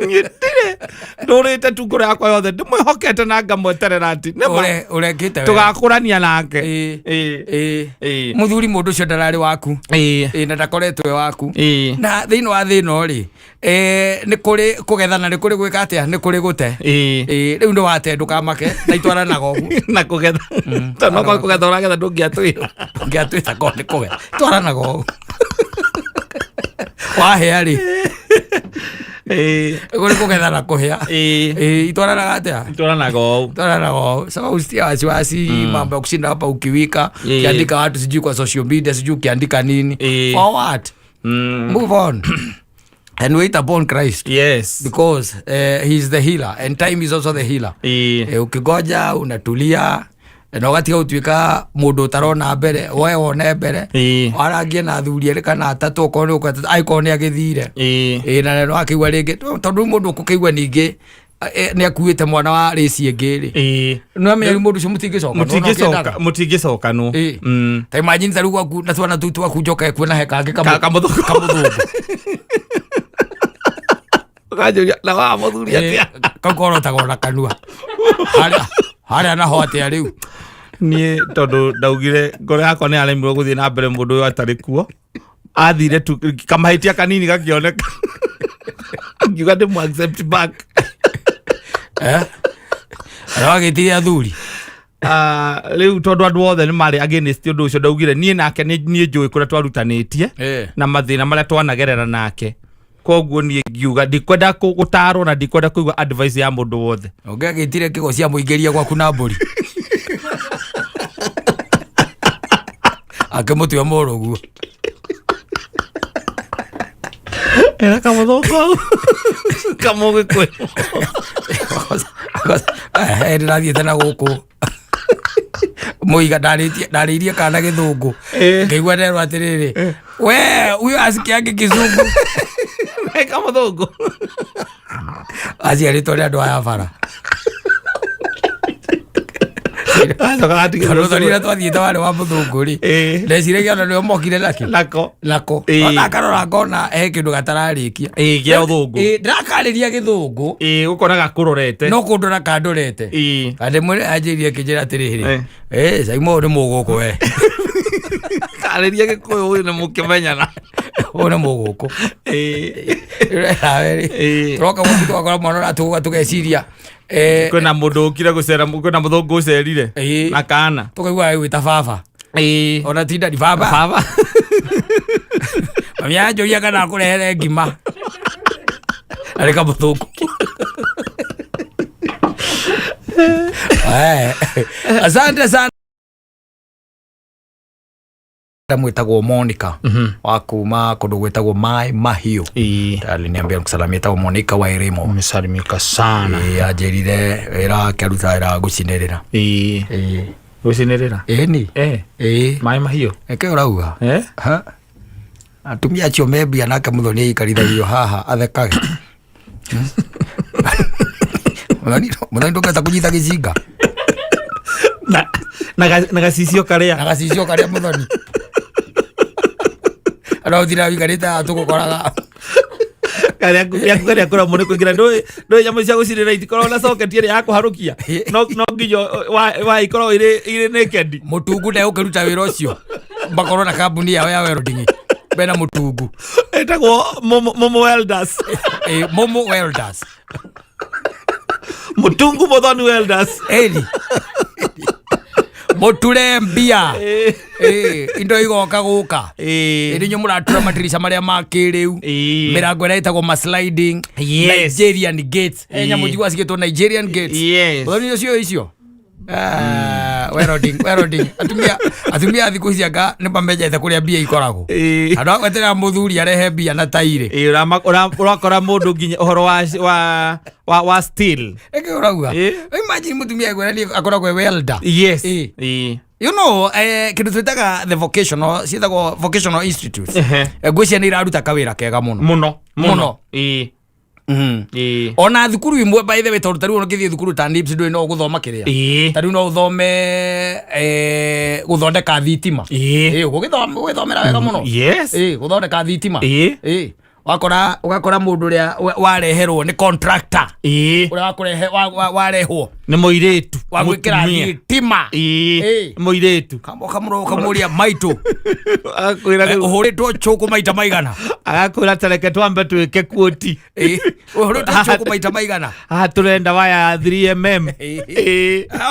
B: Niĩ ndirĩ, ndũrĩte tu ngoro yakwa yothe ndĩmwĩhokete na ngamweterera atĩ nĩma
A: Ũrekĩte wega.
B: Tũgakũrania nake.
A: Mũthuri, mũndũ ũcio ndararĩ waku. Ĩ, na ndakoretwo e waku. Na thĩinĩ wa thĩna rĩ, nĩ kũrĩ kũgetha na nĩ kũrĩ gwĩka atĩa, nĩ kũrĩ gũte. Ĩ, rĩu nĩ wate, ndũkamake na itwaranaga ũguo.
B: Na kũgetha, tondũ okorwo kũgetha ũragetha ndũngĩatwĩra.
A: Ũngĩatwĩta korwo nĩ kũgetha, twaranaga ũguo wahĩa rĩ. Kũrĩ kũgetha na kũhĩa. Ĩ, itwaranaga atĩa?
B: Itwaranaga ũũ.
A: Itwaranaga ũũ. So usitie wasiwasi, mambo ya kushinda hapa ukiwika, ukiandika watu sijui kwa social media, sijui ukiandika nini. For what? Move on and wait upon Christ, because he is the healer and time is also the healer. Ukigoja unatulia na ũgatiga gũtuĩka mũndũ ũtarona mbere, we wone mbere. Warangie na athuri erĩ kana atatũ okorwo nĩ ũkwenda, angĩkorwo nĩ agĩthire. Ĩ, na nĩ wakĩigua rĩngĩ, tondũ rĩu mũndũ ũkũkĩigua ningĩ nĩ akuĩte mwana wa rĩci ĩngĩ rĩ, nĩ amenya rĩu mũndũ ũcio mũtingĩcoka.
B: Mũtingĩcoka, mũtingĩcokanwo.
A: Ta imagine ta rĩu gwaku na twana tũu twaku njoke kuona he kangĩ
B: Kamũthũngũ.
A: Kamũthũngũ.
B: Ũkanjũria na wa mũthuri atĩa?
A: Kau korotagwo na kanua harĩa harĩa naho atĩa rĩu?
B: Niĩ tondũ ndaugire ngoro yakwa nĩ yaremirwo gũthiĩ na mbere mũndũ ũyũ atarĩ kuo, athire tu kamahĩtia kanini gakĩoneka, ngiuga ndĩmũ accept back.
A: Eh? Na wagĩtire athuri.
B: Ah, rĩu tondũ andũ othe nĩ marĩ against ũndũ ũcio, ndaugire niĩ nake niĩ njũĩ kũrĩa twarutanĩtie na mathĩna marĩa twanagerera nake. Koguo niĩ ngiuga ndikwenda gũtarwo na ndikwenda kũigua advice ya mũndũ wothe.
A: Ũngĩagĩtire kĩgo cia mũingĩria gwaku na mbũri akĩmũtua mũrũguo.
B: Era kamũthũngũ hau kamũgĩkũyũ.
A: Ndĩrathiĩte na gũkũ mũiga ndarĩirie kana gĩthũngũ, ngĩigua nderwo atĩrĩrĩ, we huyo asikiangi kizungu.
B: Kamũthũngũ.
A: Aciarĩtwo nĩ andũ aya bara.
B: Acoka gatigĩrwo.
A: Tondũ thoni ũrĩa twathiĩte warĩ wa mũthũngũ rĩ, ndeciragia ona nĩo mokire nakĩ
B: nako.
A: Nako. Ona akarora ngona he kĩndũ gatararĩkia.
B: Ĩĩ, kĩa ũthũngũ.
A: Ĩĩ, ndĩrakarĩria gĩthũngũ.
B: Ĩĩ, ũkona gakũrorete.
A: No kũndora kandorete. Andĩ mwene anjĩrie akĩnjĩra atĩrĩrĩ, "Saimo, ũyũ nĩ mũgũkũ we."
B: Karĩria gĩkũyũ, ũyũ nĩ mũkĩmenyana.
A: Ũyũ nĩ mũgũkũ. Nawe rĩ, tũroka gwaku tũgakora mwana ũratũgũga, tũgeciria
B: Kwĩna mũndũ ũkire gũcera, kwĩna mũthũngũ ũcerire na kana.
A: Tũkaigua agĩgwĩta baba. Ona ti ndadi, baba.
B: Baba.
A: Mami anjũria kana akũrehere ngima, arĩ kamũthũngũ. Asante sana. Mwĩtagwo Monica wa kuma kũndũ gwĩtagwo Mai Mahiũ. Aliniambia nikusalimia, etagwo Monica wa Irimo.
B: Umesalimika sana.
A: Ĩĩ, anjĩrire wĩra wake arutaga wĩra wa gũcinĩrĩra.
B: Ĩĩ, gũcinĩrĩra.
A: Ĩni. Ĩĩ.
B: Maĩ mahiũ.
A: Ĩkĩ ũrauga?
B: Eh?
A: Ha? Atumia acio me mbia, nake mũthoni aikarithagio haha athekage. Mũthoni, mũthoni, ndũngĩhota kũnyita gĩcinga.
B: Na gacicio karĩa.
A: Na gacicio karĩa, mũthoni, no ũthira wikarĩte haha tũgũkoraga.
B: Karĩa gĩaku karĩa kũramwo nĩ kũingĩra. Ndũĩ nyamũ cia gũcinĩrĩra itikoragwo na socket ĩrĩa ya kũharũkia, no nginya wa ikoragwo irĩ naked.
A: Mũtungu ndegũkĩruta wĩra ũcio, makorwo na kambuni yao ya welding mena mũtungu.
B: Ĩtagwo Momo Momo Welders.
A: Momo Welders.
B: Mũtungu Mũthoni Welders.
A: Ĩni mũture mbia. Indo igoka gũka. Ĩndĩ inyuĩ mũratura matirica marĩa ma kĩrĩu, mĩrango ĩrĩa ĩtagwo ma sliding, Nigerian gates. Nyamũ njigua cigĩtwo Nigerian gates. Mũthoni ũcio icio. Ah, welding, welding. Atumia a thikũ ici anga nĩ mamenyete kũrĩa mbia ikoragwo. Andũ a gweterera mũthuri arehe mbia na tairĩ.
B: Ũrakora mũndũ nginya ũhoro wa steel.
A: Ĩkĩ ũrauga? Imagine mũtumia egwĩra niĩ akoragwo e welder. Kĩndũ twĩtaga the vocational, ciĩtagwo vocational institutes. Ngwĩciria nĩ iraruta kawĩra kega mũno.
B: Mũno.
A: Mũno. Ona thukuru imwe, by the way, tondũ tarĩu ũngĩthiĩ thukuru ta NIBS, ndũĩ no ũgũthoma kĩrĩa, tarĩu no ũthome gũthondeka thitima. Ũgũgĩthomera wega mũno. Gũthondeka thitima. Wakora ũgakora mũndũ ũrĩa wareherwo nĩ contractor, ũrĩa wakũrehe warehwo
B: Nĩ mũirĩtu.
A: Wa gwĩkĩra
B: Mũtumia.
A: thitima.
B: Mũirĩtu.
A: Ũkamũria maitũ,
B: Agakwĩra rĩu
A: ũhũrĩtwo chũkũ maita maigana?
B: Agakwĩra tareke twambe twĩke kuoti.
A: Ũhũrĩtwo chũkũ maita maigana?
B: Haha tũrenda waya ya 3 mm.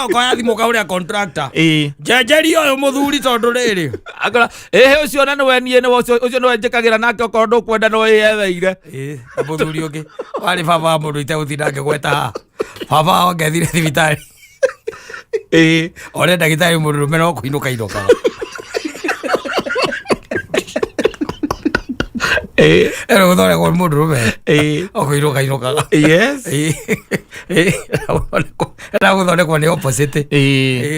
A: Okoya thimũ ũkahũrĩra contractor, njenjeria ũyũ mũthuri tondũ rĩrĩ.
B: Akora ĩhĩ, ũcio na nĩwe niĩ nĩwe ũcio, ũcio nĩwe njĩkagĩra nake, okorwo ndũkwenda no ĩyetheire.
A: Na mũthuri ũngĩ warĩ baba wa mũndũ itegũtinda ngĩgweta haha, baba wao angĩathire thibitarĩ, one ndagĩtarĩ mũndũrũme no kũinũka inũkaga. Ero gũthondekwo nĩ mũndũrũme, o kũinũka inũkaga. Na gũthondekwo nĩ opposite.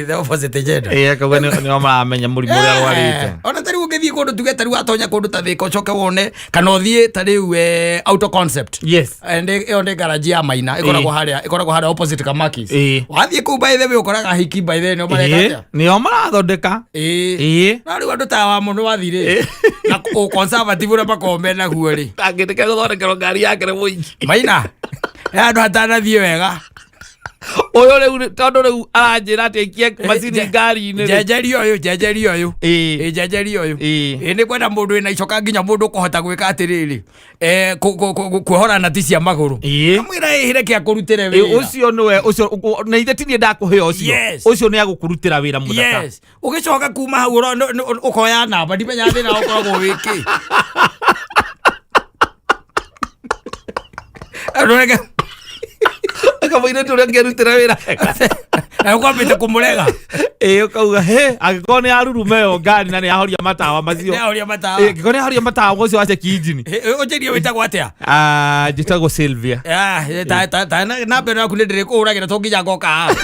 A: The opposite gender.
B: Akauga nĩo maramenya mũrimũ ũrĩa arwarĩte.
A: Ona tarĩu ũngĩthiĩ kũndũ, tuge tarĩu watonya kũndũ ta Thĩka, ũcoke wone kana ũthiĩ tarĩu Auto Concept. And ĩyo nĩ garaji ya Maina, ĩkoragwo harĩa, ĩkoragwo harĩa opposite Kamakis. Wathiĩ kũu, by the way, ũkoraga hiki, by the way, nĩo mareka atĩa?
B: Nĩo marathondeka.
A: No rĩu andũ ta wa mũndũ wathirĩ na ũ conservative ũrĩa makoragwo menaguo rĩ,
B: Angĩtĩka gũthondekerwo ngari yake nĩ mũingĩ.
A: Maina he handũ hatanathiĩ wega.
B: Ũyũ rĩu tondũ rĩu aranjĩra atĩ aikie macini ngari-inĩ rĩ.
A: Njenjeria ũyũ, njenjeria ũyũ.
B: Ĩĩ.
A: Ĩ, njenjeria ũyũ.
B: Ĩĩ.
A: Ĩ, nĩ kwenda mũndũ wĩna icoka nginya mũndũ ũkũhota gwĩka atĩrĩrĩ, kuohora nati cia magũrũ.
B: Ĩĩ.
A: Kamwĩra ĩhĩre kĩa kũrutĩre
B: Ĩ,
A: wĩra.
B: Ũcio nĩwe ũcio na ithe tinie ndakũhe ũcio.
A: Yes.
B: Ũcio nĩ agũkũrutĩra wĩra mũthaka.
A: Yes, ũgĩcoka kuma hau ũkoya namba, ndimenya thĩna ũkoragwo wĩkĩ. Rũrege.
B: Kamũirĩtu ũrĩa ũngĩrutĩra wĩra wega.
A: Na ũkwambĩte kũmũrega.
B: Ĩ, ũkauga he angĩkorwo nĩ arurume ĩyo ngari na nĩ ahoria matawa macio.
A: Nĩ ahoria matawa.
B: Ĩ, angĩkorwo nĩ ahoria matawa ũcio wa check engine.
A: Ũnjĩrie wĩtagwo atĩa?
B: Ah, njĩtagwo Sylvia.
A: Ah, ta namba ĩno yaku nĩ ndĩrĩkũhũragĩra to nginya ngoka haha.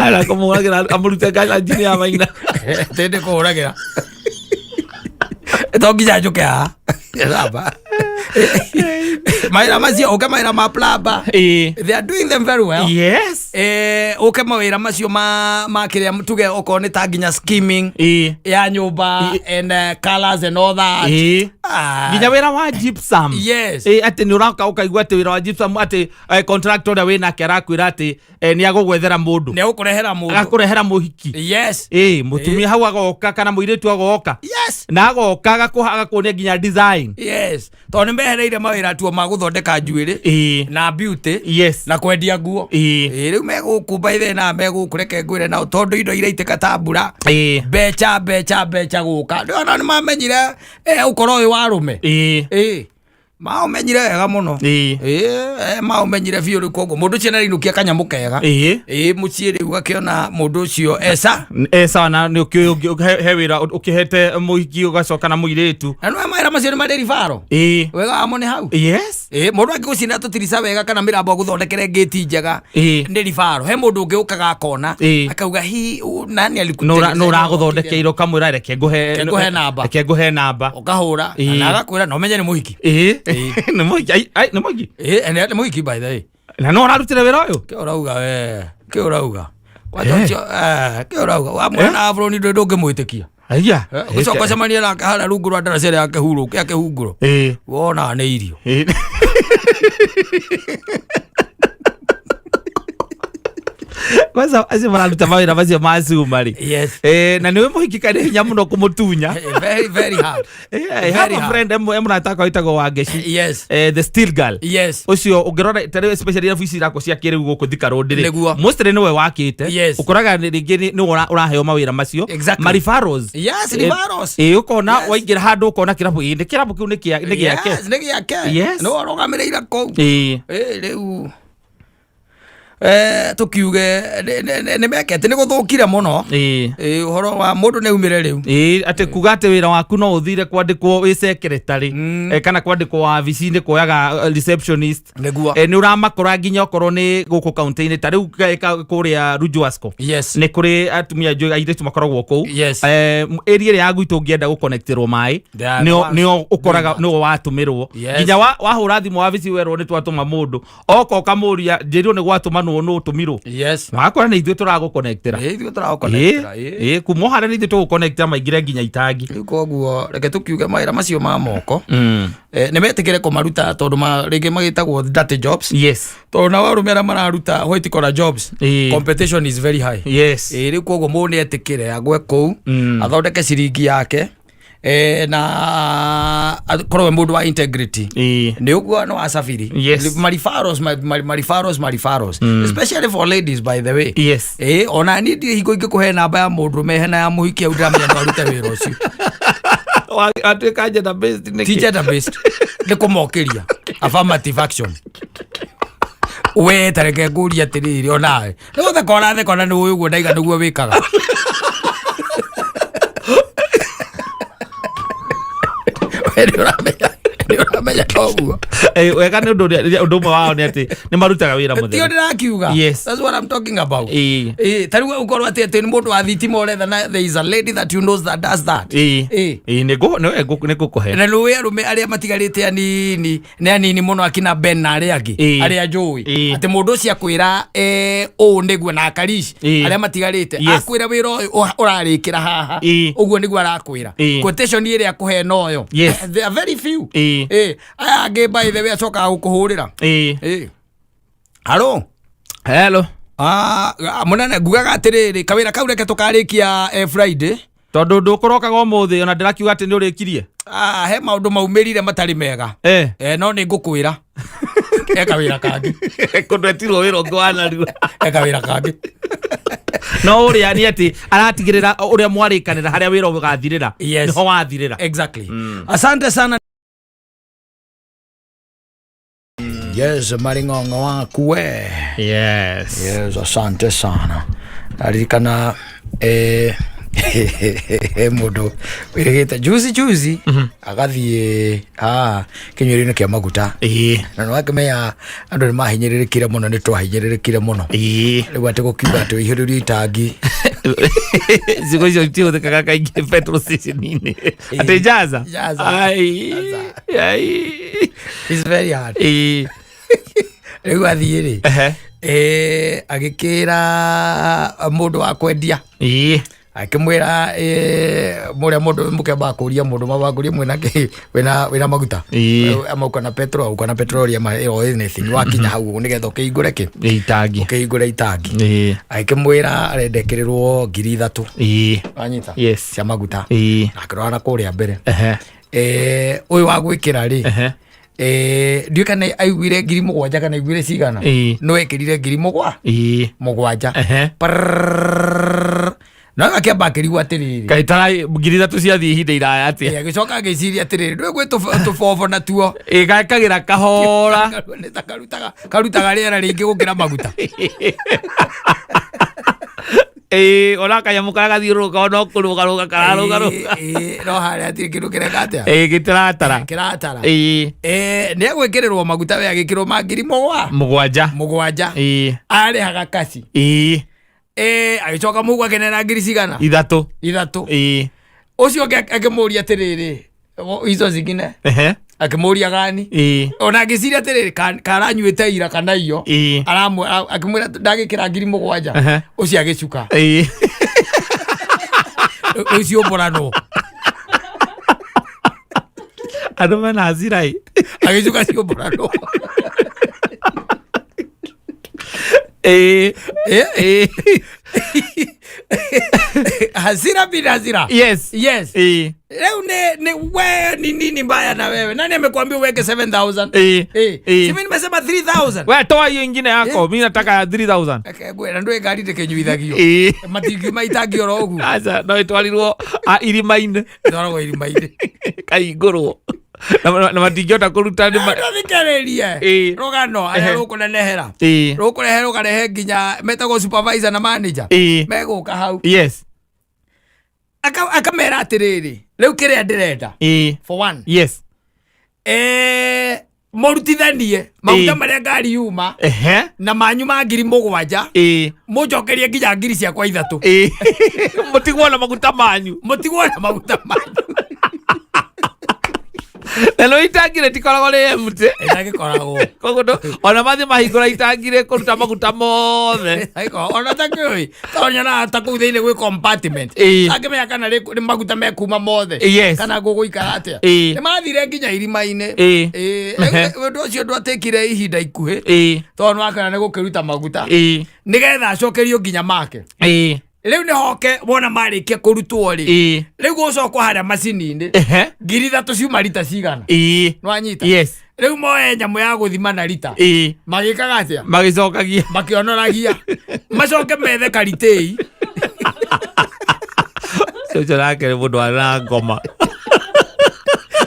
B: Ara kũmũhũragĩra amũrute ngari njini ya maina.
A: Tĩndĩ kũhũragĩra to nginya njũke haha. Namba mawĩra macio, ũke mawĩra ma plumber. They are doing them very well. Ũke mawĩra macio ma kĩrĩa tuge okorwo nĩ ta nginya skimming ya nyũmba and colors and all that. Ah.
B: Nginya wĩra wa gypsum. Ĩ, atĩ nĩ ũroka ũkaigua atĩ wĩra wa gypsum atĩ contractor ũrĩa wĩnake arakwĩra atĩ nĩ agũgwethera mũndũ.
A: Nĩ agũkũrehera mũndũ.
B: Agakũrehera mũhiki. Ĩ, mũtumia hau agoka kana mũirĩtu agoka. Na agoka agakuonia nginya design.
A: Yes, tondũ nĩ mehereire mawĩra tuo ma gũthondeka njuĩrĩ na beauty na kwendia nguo. Ĩ, rĩu megũkũ by the na megũkũ, reke ngwĩre nao, tondũ indo iraitĩka ta mbura, mbeca, mbeca, mbeca gũka. Ndĩrona nĩ mamenyire ũkoro ũyũ wa arũme. Ĩ, maũmenyire wega mũno. Ĩ, maũmenyire biũ. Rĩu koguo mũndũ ũcio nĩarainũkia kanyamũ kega. Ĩ, mũciĩ rĩu gakĩona mũndũ ũcio eca.
B: Sawa, na nĩ ũkĩũĩ he wĩra ũkĩhete mũhiki ũgacoka na mũirĩtu.
A: Na nĩwe mawĩra macio nĩ marĩ ribaro. Wega wamo nĩ hau. Ĩ, mũndũ angĩgũcinĩra tũtirica wega kana mĩrambo agũthondekere ngĩti njega, nĩ ribaro. He mũndũ ũngĩ ũkaga akona, akauga hi nani
B: Nĩ ũragũthondekeire, ũkamwĩra reke ngũhe.
A: Reke ngũhe namba.
B: Reke ngũhe namba.
A: Ũkahũra na agakwĩra na ũmenye nĩ mũhiki.
B: Nĩ mũhiki. Ai, ai, nĩ mũhiki.
A: Ĩ, nĩ mũhiki by the way.
B: Na no ũrarutire wĩra ũyũ.
A: Kĩ ũrauga we? Kĩ ũrauga kwanja ũcio? Kĩ ũrauga wamwona na abroni ndũngĩmwĩtĩkia.
B: Aya.
A: Ũcoka ũcemanie nake harĩa rungu rwa ndaraca ĩrĩa ya kĩhurũ ya kĩhunguro, wona nĩ irio.
B: Kwanza acio mararuta mawĩra macio ma cuma rĩ. Na nĩwe mũhiki karĩ hinya mũno kũmũtunya.
A: Very, very hard.
B: I have
A: Very
B: a
A: hard.
B: friend, mũrata wakwa wĩtagwo Wangeci. The steel girl. Ũcio ũngĩrora tarĩu especially irabu ici irakwo cia kĩrĩu gũkũ Thika Road rĩ, mostly nĩwe wakĩte. Ũkoraga rĩngĩ nĩwe ũraheo mawĩra macio. Marifaros.
A: Referrals.
B: Ĩ, ũkona waingĩra handũ ũkona kĩrabu, ĩ, nĩ kĩrabu kĩu nĩ gĩake.
A: Yes, nĩ gĩake. Nĩwe ũrũgamĩrĩire kũu. Ĩ, rĩu tũkiuge nĩ mekete, nĩ gũthũkire mũno. Ĩ, ũhoro wa mũndũ nĩ aumĩre rĩu.
B: Ĩ, atĩ kuga atĩ wĩra waku no ũthire kwandĩkwo wĩ secretary, kana kwandĩkwo wabici-inĩ kuoyaga receptionist. Nĩ ũramakora nginya okorwo nĩ gũkũ kaunti-inĩ ta rĩu kũrĩa Rujuasco, nĩ kũrĩ atumia njũĩ airĩtu makoragwo kũu. Area ĩrĩa ya gwitũ ũngĩenda gũconnectĩrwo maĩ,
A: They are the ones
B: nĩo ũkoraga
A: doing that.
B: nĩo watũmĩrwo. Nginya wahũra thimũ wabici werwo nĩ twatũma mũndũ oka, ũkamũria njĩrwo nĩ gwatũmanwo, nũ ũtũmirwo? Wakora nĩ ithuĩ tũragũconnectĩra.
A: Ĩ, ithuĩ tũragũconnectĩra, ĩ.
B: Ĩ, kuma harĩa nĩ ithuĩ tũgũconnectĩra maingĩre nginya itangi.
A: Rĩu koguo reke tũkiuge mawĩra macio ma moko, nĩ metĩkĩre kũmaruta tondũ rĩngĩ magĩtagwo dirty jobs, tondũ nao arũme arĩa mararuta white collar jobs, competition is very high. Ĩ, rĩu koguo mũndũ nĩ etĩkĩre agwe kũu, athondeke ciringi yake, na akorwo we mũndũ wa integrity. Nĩ ũguo no wasafiri. Marifaros, marifaros, marifaros, especially for ladies, by the way. Ona niĩ ndirĩ hingo ingĩkũhe namba ya mũndũrũme hena ya mũhiki au ndĩramenya no arute wĩra ũcio.
B: Watuĩka gender based nĩkĩ?
A: Ti gender based, nĩ kũmokĩria affirmative action. We tareke ngũrie atĩrĩrĩ, onawe nĩ gũtheka ũratheka, ona nĩ ũĩ ũguo ndaiga nĩguo wĩkaga. We nĩ ũramenya toguo.
B: Wega nĩ ũndũ ũndũ ũmwe wao nĩ atĩ nĩ marutaga wĩra
A: Tio
B: mũtheru.
A: Ndĩrakiuga. That's what I'm talking about. Ta rĩu ũkorwo atĩ nĩ mũndũ wa thitima ũretha na there is a lady that you knows that does that.
B: Ĩ, nĩ ngũkũhe.
A: Na nĩ arũme arĩa matigarĩte anini, nĩ anini mũno, akina Ben na arĩa angĩ, arĩa njũĩ atĩ mũndũ ũcio akwĩra ũũ nĩguo na akarici arĩa matigarĩte, akwĩra wĩra ũyũ ũrarĩkĩra haha, ũguo nĩguo arakwĩra. Quotation ĩrĩa akũhe noyo. They are very few. Ĩ, aya angĩ by the way acokaga gũkũhũrĩra. Ĩ, haro.
B: Hello.
A: Ah, mũnene, ngugaga atĩrĩrĩ, kawĩra kau reke tũkarĩkia Friday.
B: Tondũ ndũkũrokaga ũmũthĩ, ona ndĩrakiuga atĩ nĩ ũrĩkirie.
A: Ah, he maũndũ maumĩrire matarĩ mega. No nĩ ngũkwĩra he kawĩra kangĩ.
B: Kũndũ etirwo wĩra ũngĩ wa narua.
A: He kawĩra kangĩ.
B: No ũrĩa nĩ atĩ aratigĩrĩra ũrĩa mwarĩkanĩra harĩa wĩra ũgathirĩra nĩho wathirĩra.
A: Exactly. Asante sana. Yes, maring'ong'o waku we.
B: Yes.
A: Yes, asante sana. Naririkana mũndũ wĩrĩgĩte juzi juzi agathiĩ haha kĩnyuĩro-inĩ kĩa maguta. Na nĩ wakĩmenya andũ nĩ mahinyĩrĩrĩkire mũno, nĩ twahinyĩrĩrĩkire mũno. Rĩu atĩ gũkiuga atĩ ũihũrĩrio itangi.
B: Ciugo icio itihũthĩkaga kaingĩ petrol station-inĩ atĩ jaza.
A: Jaza.
B: Ai.
A: Jaza.
B: Ai.
A: It's very hard. Rĩu athiĩ rĩ, agĩkĩra mũndũ wa kwendia, akĩmwĩra mũrĩa mũndũ mũkĩambaga kũria mũndũ mabakũria mwĩna kĩ, wĩna maguta. Ama uko na petrol, uko na petroleum or anything, wakinya hau ũguo nĩgetha ũkĩhingũre kĩ,
B: Itangi.
A: ũkĩhingũre itangi. Agĩkĩmwĩra arenda ĩkĩrĩrwo 3000. Wanyita?
B: Yes.
A: Cia maguta. Akĩrora na kũrĩa mbere. Ũyũ wa gwĩkĩra rĩ, ndiũĩ kana aiguire 7,000 kana aiguire cigana. No ekĩrire ngiri mũgwanja. Prrrr. No akĩamba akĩrigwo atĩrĩrĩ,
B: Kaĩ tara 3000 ciathiĩ ihinda iraya atĩa?
A: Agĩcoka agĩciria atĩrĩrĩ, ndũĩ gwĩ tũbobo natuo.
B: Gakagĩra kahora.
A: Nĩ ta karutaga rĩera rĩingĩ gũkĩra maguta.
B: Ona kanyamũ karĩa gathiũrũrũka ona kũrũgarũga kararũgarũga.
A: No harĩa hatirĩ kĩndũ kĩreka atĩa?
B: Gĩtiratara.
A: Kĩratara. Nĩ egwĩkĩrĩrwo maguta we agĩkĩrwo ma ngiri
B: mũgwanja.
A: Mũgwanja. Arĩhaga kaci. Agĩcoka mũguo akĩnena ngiri cigana?
B: 3.
A: 3. Ũcio ũngĩ akĩmũria atĩrĩrĩ, hizo zingine? Akĩmũria gani? Ona agĩciria atĩrĩrĩ, karanyuĩte ira kana iyo. Akĩmwĩra ndagĩkĩra 7,000. Ũcio agĩcuka. Ũcio ũmũranwo.
B: Andũ mena hasira ĩ.
A: Agĩcuka ciũmbũranwo. Hasira bila hasira.
B: Yes.
A: Yes. Leo ni we ni nini mbaya na wewe? Nani amekuambia uweke 7000? Si mimi nimesema 3000.
B: We toa hiyo ingine yako. Mimi nataka ya 3000.
A: Okay, gwe na ndwe ngari ndĩkĩnyuithagio. Matingiuma itangi oro ũguo.
B: Aca, no ĩtwarirwo irima-inĩ.
A: Ĩtwaragwo irima-inĩ.
B: Kaihingũrwo. Na matingĩhota kũruta nĩ
A: Thikĩrĩrie. Rũgano arĩa rũkũnenehera. Rũkũrehe rũkarehe nginya metagwo supervisor na manager. Megũka hau.
B: Yes.
A: Akamera atĩrĩrĩ, rĩu kĩrĩa ndĩrenda. For one.
B: Yes.
A: Mũrutithanie maguta marĩa ngari yuma na manyu ma 7,000. Mũnjokerie nginya ngiri ciakwa 3.
B: Mũtigwo na maguta manyu.
A: Mũtigwo na maguta manyu.
B: Na no itangi rĩtikoragwo rĩ empty.
A: Ĩtagĩkoragwo.
B: Koguo ona mathiĩ mahingũra itangi rĩkũruta maguta mothe.
A: Ĩtagĩkoragwo. Ona ta kĩũĩ, tondũ nyonaga ta kũu thĩinĩ gwĩ compartment. Angĩmenya kana nĩ maguta mekuma mothe.
B: Yes.
A: Kana gũgũikara atĩa. Nĩ mathire nginya irima-inĩ. Ũndũ ũcio ndwatĩkire ihinda ikuhĩ. Tondũ nĩwakĩona nĩ gũkĩruta maguta. Nĩgetha acokerio nginya make. Rĩu nĩ hoke wona marĩkia kũrutwo rĩ. Rĩu gũcokwo harĩa macini-inĩ. 3,000 ciuma rita cigana. Nĩwanyita?
B: Yes.
A: Rĩu moe nyamũ ya gũthima na rita. Magĩkaga atĩa?
B: Magĩcokagia.
A: Makĩonoragia. Macoke methe karitĩi.
B: Ũcio nake nĩ mũndũ warĩ na ngoma.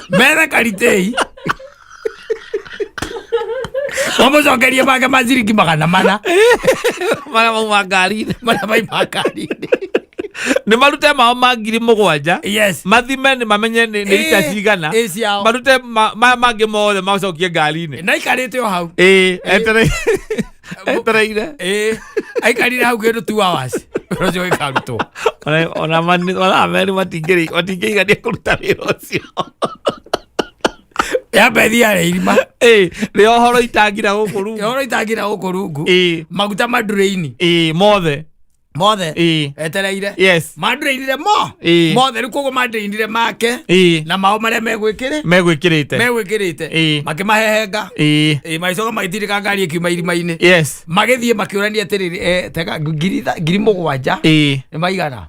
A: Methe karitĩi. Mamũcokerie make ma ciringi 400.
B: Marĩa mauma ngari-inĩ.
A: Marĩa mauma ngari-inĩ.
B: Nĩ marute mao ma 7,000.
A: Yes.
B: Mathime nĩ mamenye nĩ rita cigana.
A: Ciao.
B: Marute maya mangĩ mothe macokie ngari-inĩ.
A: Na aikarĩte o hau.
B: Etereire.
A: Aikarire hau kĩndũ 2 hours. Ũcio ũgĩkarutwo.
B: Ona mathaa merĩ matingĩigania kũruta wĩra ũcio.
A: Ya mbethi yarĩ irima.
B: Nĩ ũhoro itangira gũkũ rungu.
A: Ũhoro itangira gũkũ rungu. Maguta mandũrĩini.
B: Mothe.
A: Mothe. Etereire. Mandreinire mo. Mothe rĩu koguo mandreinire make. Na mao marĩa megwĩkĩrĩ.
B: Megwĩkĩrĩte.
A: Megwĩkĩrĩte. Makĩmahehenga. Magĩcoka magĩtindĩka ngari ĩkiuma irima-inĩ. Magĩthiĩ makĩũrania atĩrĩrĩ, tega 7,000 nĩ maigana.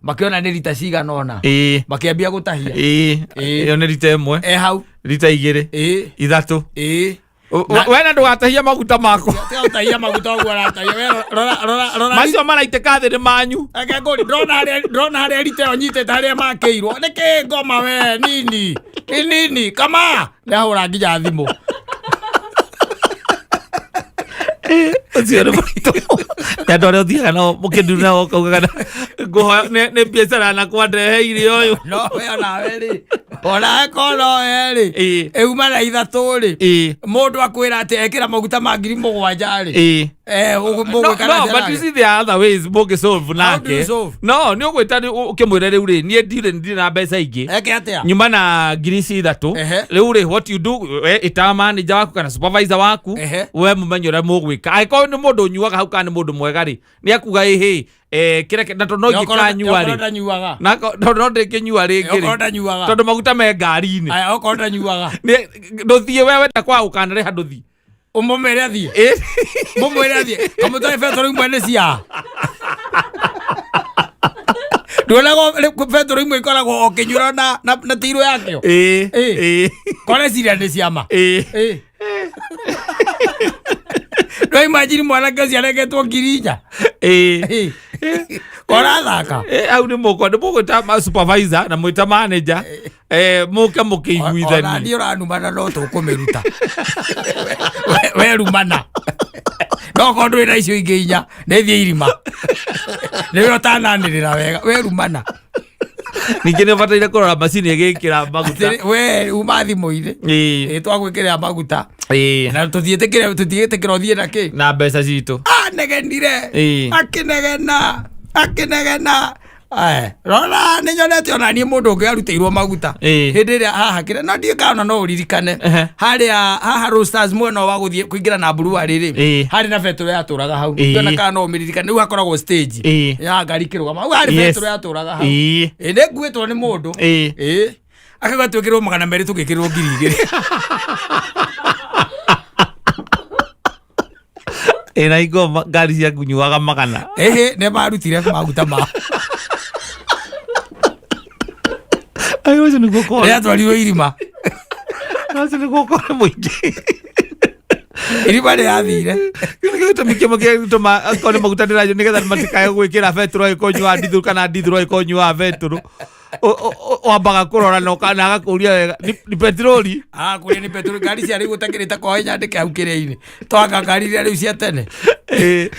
A: Makĩona nĩ rita cigana ũna. Makĩambia gũtahia.
B: Ĩyo nĩ rita 1.
A: Hau.
B: Rita 2. 3. We na ndũgatahia maguta makwa.
A: Tiga gũtahia maguta ũguo aratahia. We rora, rora, rora.
B: Macio maraitĩka thĩ nĩ manyu.
A: Reke ngũri, ndĩrona harĩa rita ĩyo nyitĩte harĩa makĩirwo. Nĩ kĩ ngoma we, nini? Nĩ nini? Kama! Nĩ ahũra nginya thimũ.
B: Ũcio nĩ mũritũ. Nĩ andũ arĩa ũthiaga nao mũkĩndu nao ũkauga kana ngũhoya nĩ biacara na kwandeheire ũyũ.
A: No we onawe rĩ. Onawe kono we rĩ. Ĩuma na 3 rĩ. Mũndũ akwĩra atĩ ekĩra maguta ma 7,000 rĩ. Mũgwĩka
B: No,
A: na
B: no,
A: njĩra
B: but you
A: ĩrĩkũ?
B: see there are other ways mũngĩsolve
A: How do you
B: nake.
A: solve?
B: No, nĩ ũgwĩta ũkĩmwĩre rĩu rĩ, niĩ ndirĩ na mbeca ingĩ.
A: Eke atĩa?
B: Nyuma na ngiri ici 3. Rĩu rĩ, what you do, we ĩta manager waku kana supervisor waku, we mũmenye ũrĩa mũgwĩka. Angĩkorwo nĩ mũndũ ũnyuaga hau kana nĩ mũndũ mwega rĩ, nĩ akuga ĩhĩ, kĩreke, na tondũ no ingĩkanyua rĩ.
A: Okorwo ndanyuaga.
B: Na tondũ no ndĩngĩnyua rĩngĩ rĩ.
A: Okorwo ndanyuaga.
B: Tondũ maguta me ngari-inĩ.
A: Aya, okorwo ndanyuaga.
B: Nĩ, ndũthiĩ we wenda kwaga gũkanarĩha ndũthiĩ.
A: Ũmũmwĩre athiĩ. Mũmwĩre athiĩ. Kamũtware betũrũ imwe nĩ cia. Nduonaga betũrũ imwe ikoragwo o kĩnyuĩro na tirũ yakĩo. Kore ciria nĩ ciama. No imagine mwanake ũcio arengetwo 4,000. Korathaka.
B: Hau nĩ mũkwa, nĩ mũgwĩta supervisor na mwĩta manager. Mũke mũkĩiguithanie.
A: Ona niĩ ũranumana no tũkũmĩruta. We rumana. No korwo ndũrĩ na icio ingĩ 4, nĩ thiĩ irima. Nĩwe ũtananĩrĩra wega, we rumana.
B: Ningĩ nĩ ũbataire kũrora macini ĩgĩkĩra maguta.
A: Atĩrĩ, we uma thimũ-inĩ. Twagwĩkĩrĩra maguta. Na tũtiĩtĩkĩra ũthiĩ na kĩ?
B: Na mbeca citũ.
A: Anegenire. Akĩnegena. Akĩnegena. Aya, rora nĩ nyonete ona niĩ mũndũ ũngĩ arutĩirwo maguta. Hĩndĩ ĩrĩa haha kĩrĩa, no ndiũĩ kana no ũririkane. Harĩa haha Roasters mwena wa gũthiĩ kũingĩra na brewery rĩ. Harĩ na betũrũ yatũraga hau. Ndiona kana no ũmĩririkane. Rĩu hakoragwo stage. Ya ngari ikĩrũgama. Hau harĩ betũrũ yatũraga hau. Nĩ nguĩtwo nĩ mũndũ. Akauga twĩkĩrwo 200 tũgĩkĩrwo 2,000.
B: Ĩna hingo ngari ciaku nyuaga 100.
A: Ĩhĩ, nĩ marutire maguta ma.
B: Ai, ũcio nĩguo ũkorwo.
A: Rĩrĩa twarirwo irima.
B: Ũcio nĩguo ũkorwo mũingĩ.
A: Irima rĩrathire.
B: Kĩu nĩkĩo gĩtũmi kĩmwe kĩrĩa gĩtũma akorwo nĩ maguta ndĩranyua nĩgetha matikae gwĩkĩra betũrũ angĩkorwo ũnyuaga ndithũrũ kana ndithũrũ angĩkorwo ũnyuaga betũrũ. Wambaga kũrora na na agakũria wega ni petroli.
A: Kũrĩa nĩ petroli. Ngari cia rĩu ũtakĩrĩte kwa nyandĩke hau kĩrĩa-inĩ. Twanga ngari iria rĩu cia tene.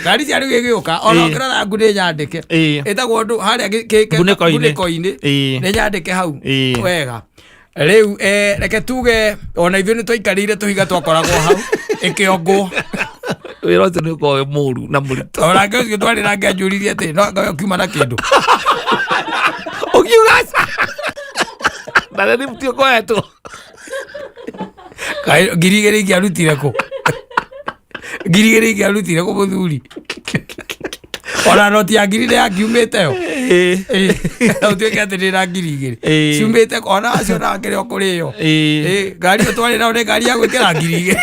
A: Ngari cia rĩu ĩgĩũka, ona ũngĩrora ngunĩ nyandĩke. Ĩtagwo ũndũ harĩa
B: Ngunĩko-inĩ.
A: ngunĩko-inĩ. Nĩ nyandĩke hau. Wega. Rĩu, reke tuge ona ithuĩ nĩ twaikarĩire tũhiga twakoragwo hau ĩkĩongwo.
B: Wĩra ũcio nĩ ũkoragwo wĩ mũru na mũritũ.
A: Ona nake ũcio twarĩ nake anjũririe atĩ no anga we ũkiuma na kĩndũ.
B: Ũkiuga aca. Na rĩu ti ũkoretwo.
A: Kaĩ 2,000 ingĩarutire kũ? 2,000 ingĩarutire kũ mũthuri? Ona noti ya 1,000 nĩ yangiumĩte yo. Ũtuĩke atĩ ndĩ na 2,000. Ciumĩte kũ? Ona acio na akĩrĩ o kũrĩo. Ngari ĩyo twarĩ nayo nĩ ngari ya gwĩkĩra 2,000.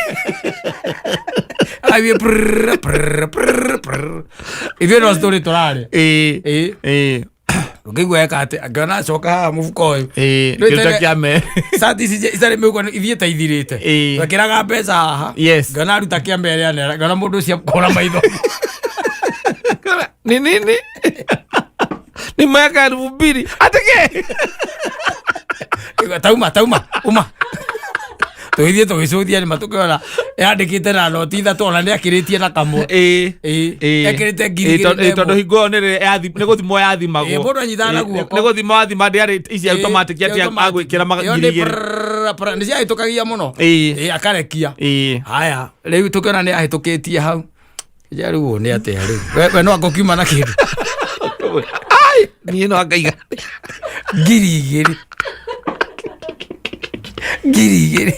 A: Athiĩ prrrr, prrrr, prrrr, prrrr. Ithuĩ no tũrĩ tũrarĩa. Ũkĩigua eka atĩ angĩona acoka haha mũbuko ũyũ. Nĩ
B: Kĩruta
A: tene-
B: kĩa me.
A: Cati ici itarĩ mĩhuko nĩ- ithiĩte ithirĩte. Twekĩraga mbeca haha. Ngona aruta kĩa mbere anera. Ngona mũndũ ũcio akũra maitho.
B: Ni nini? Ni mwaka 2000. Atike.
A: Tauma, tauma, uma. Tũgĩthiĩ tũgĩcũthia nĩ ma tũkĩona yandĩkĩte na noti 3 ona nĩ akĩrĩtie na kamwe. Ekĩrĩte ngiri igĩrĩ na
B: Tondũ
A: ĩmwe.
B: hingo ĩyo nĩ gũthimwo yathimagwo.
A: Mũndũ anyitaga na guoko.
B: Nĩ gũthima wathima ndĩarĩ ici automatic atĩ agwĩkĩra
A: Ĩyo nĩ
B: 2,000.
A: prrrr, prrrr, nĩ ciahĩtũkagia mũno. Akarekia. Haya, rĩu tũkĩona nĩ ahĩtũkĩtie hau. Ja rĩu ũũ nĩ atĩa rĩu? We no anga ũkiuma na kĩndũ.
B: Ai, niĩ no angaiga.
A: 2,000. 2,000.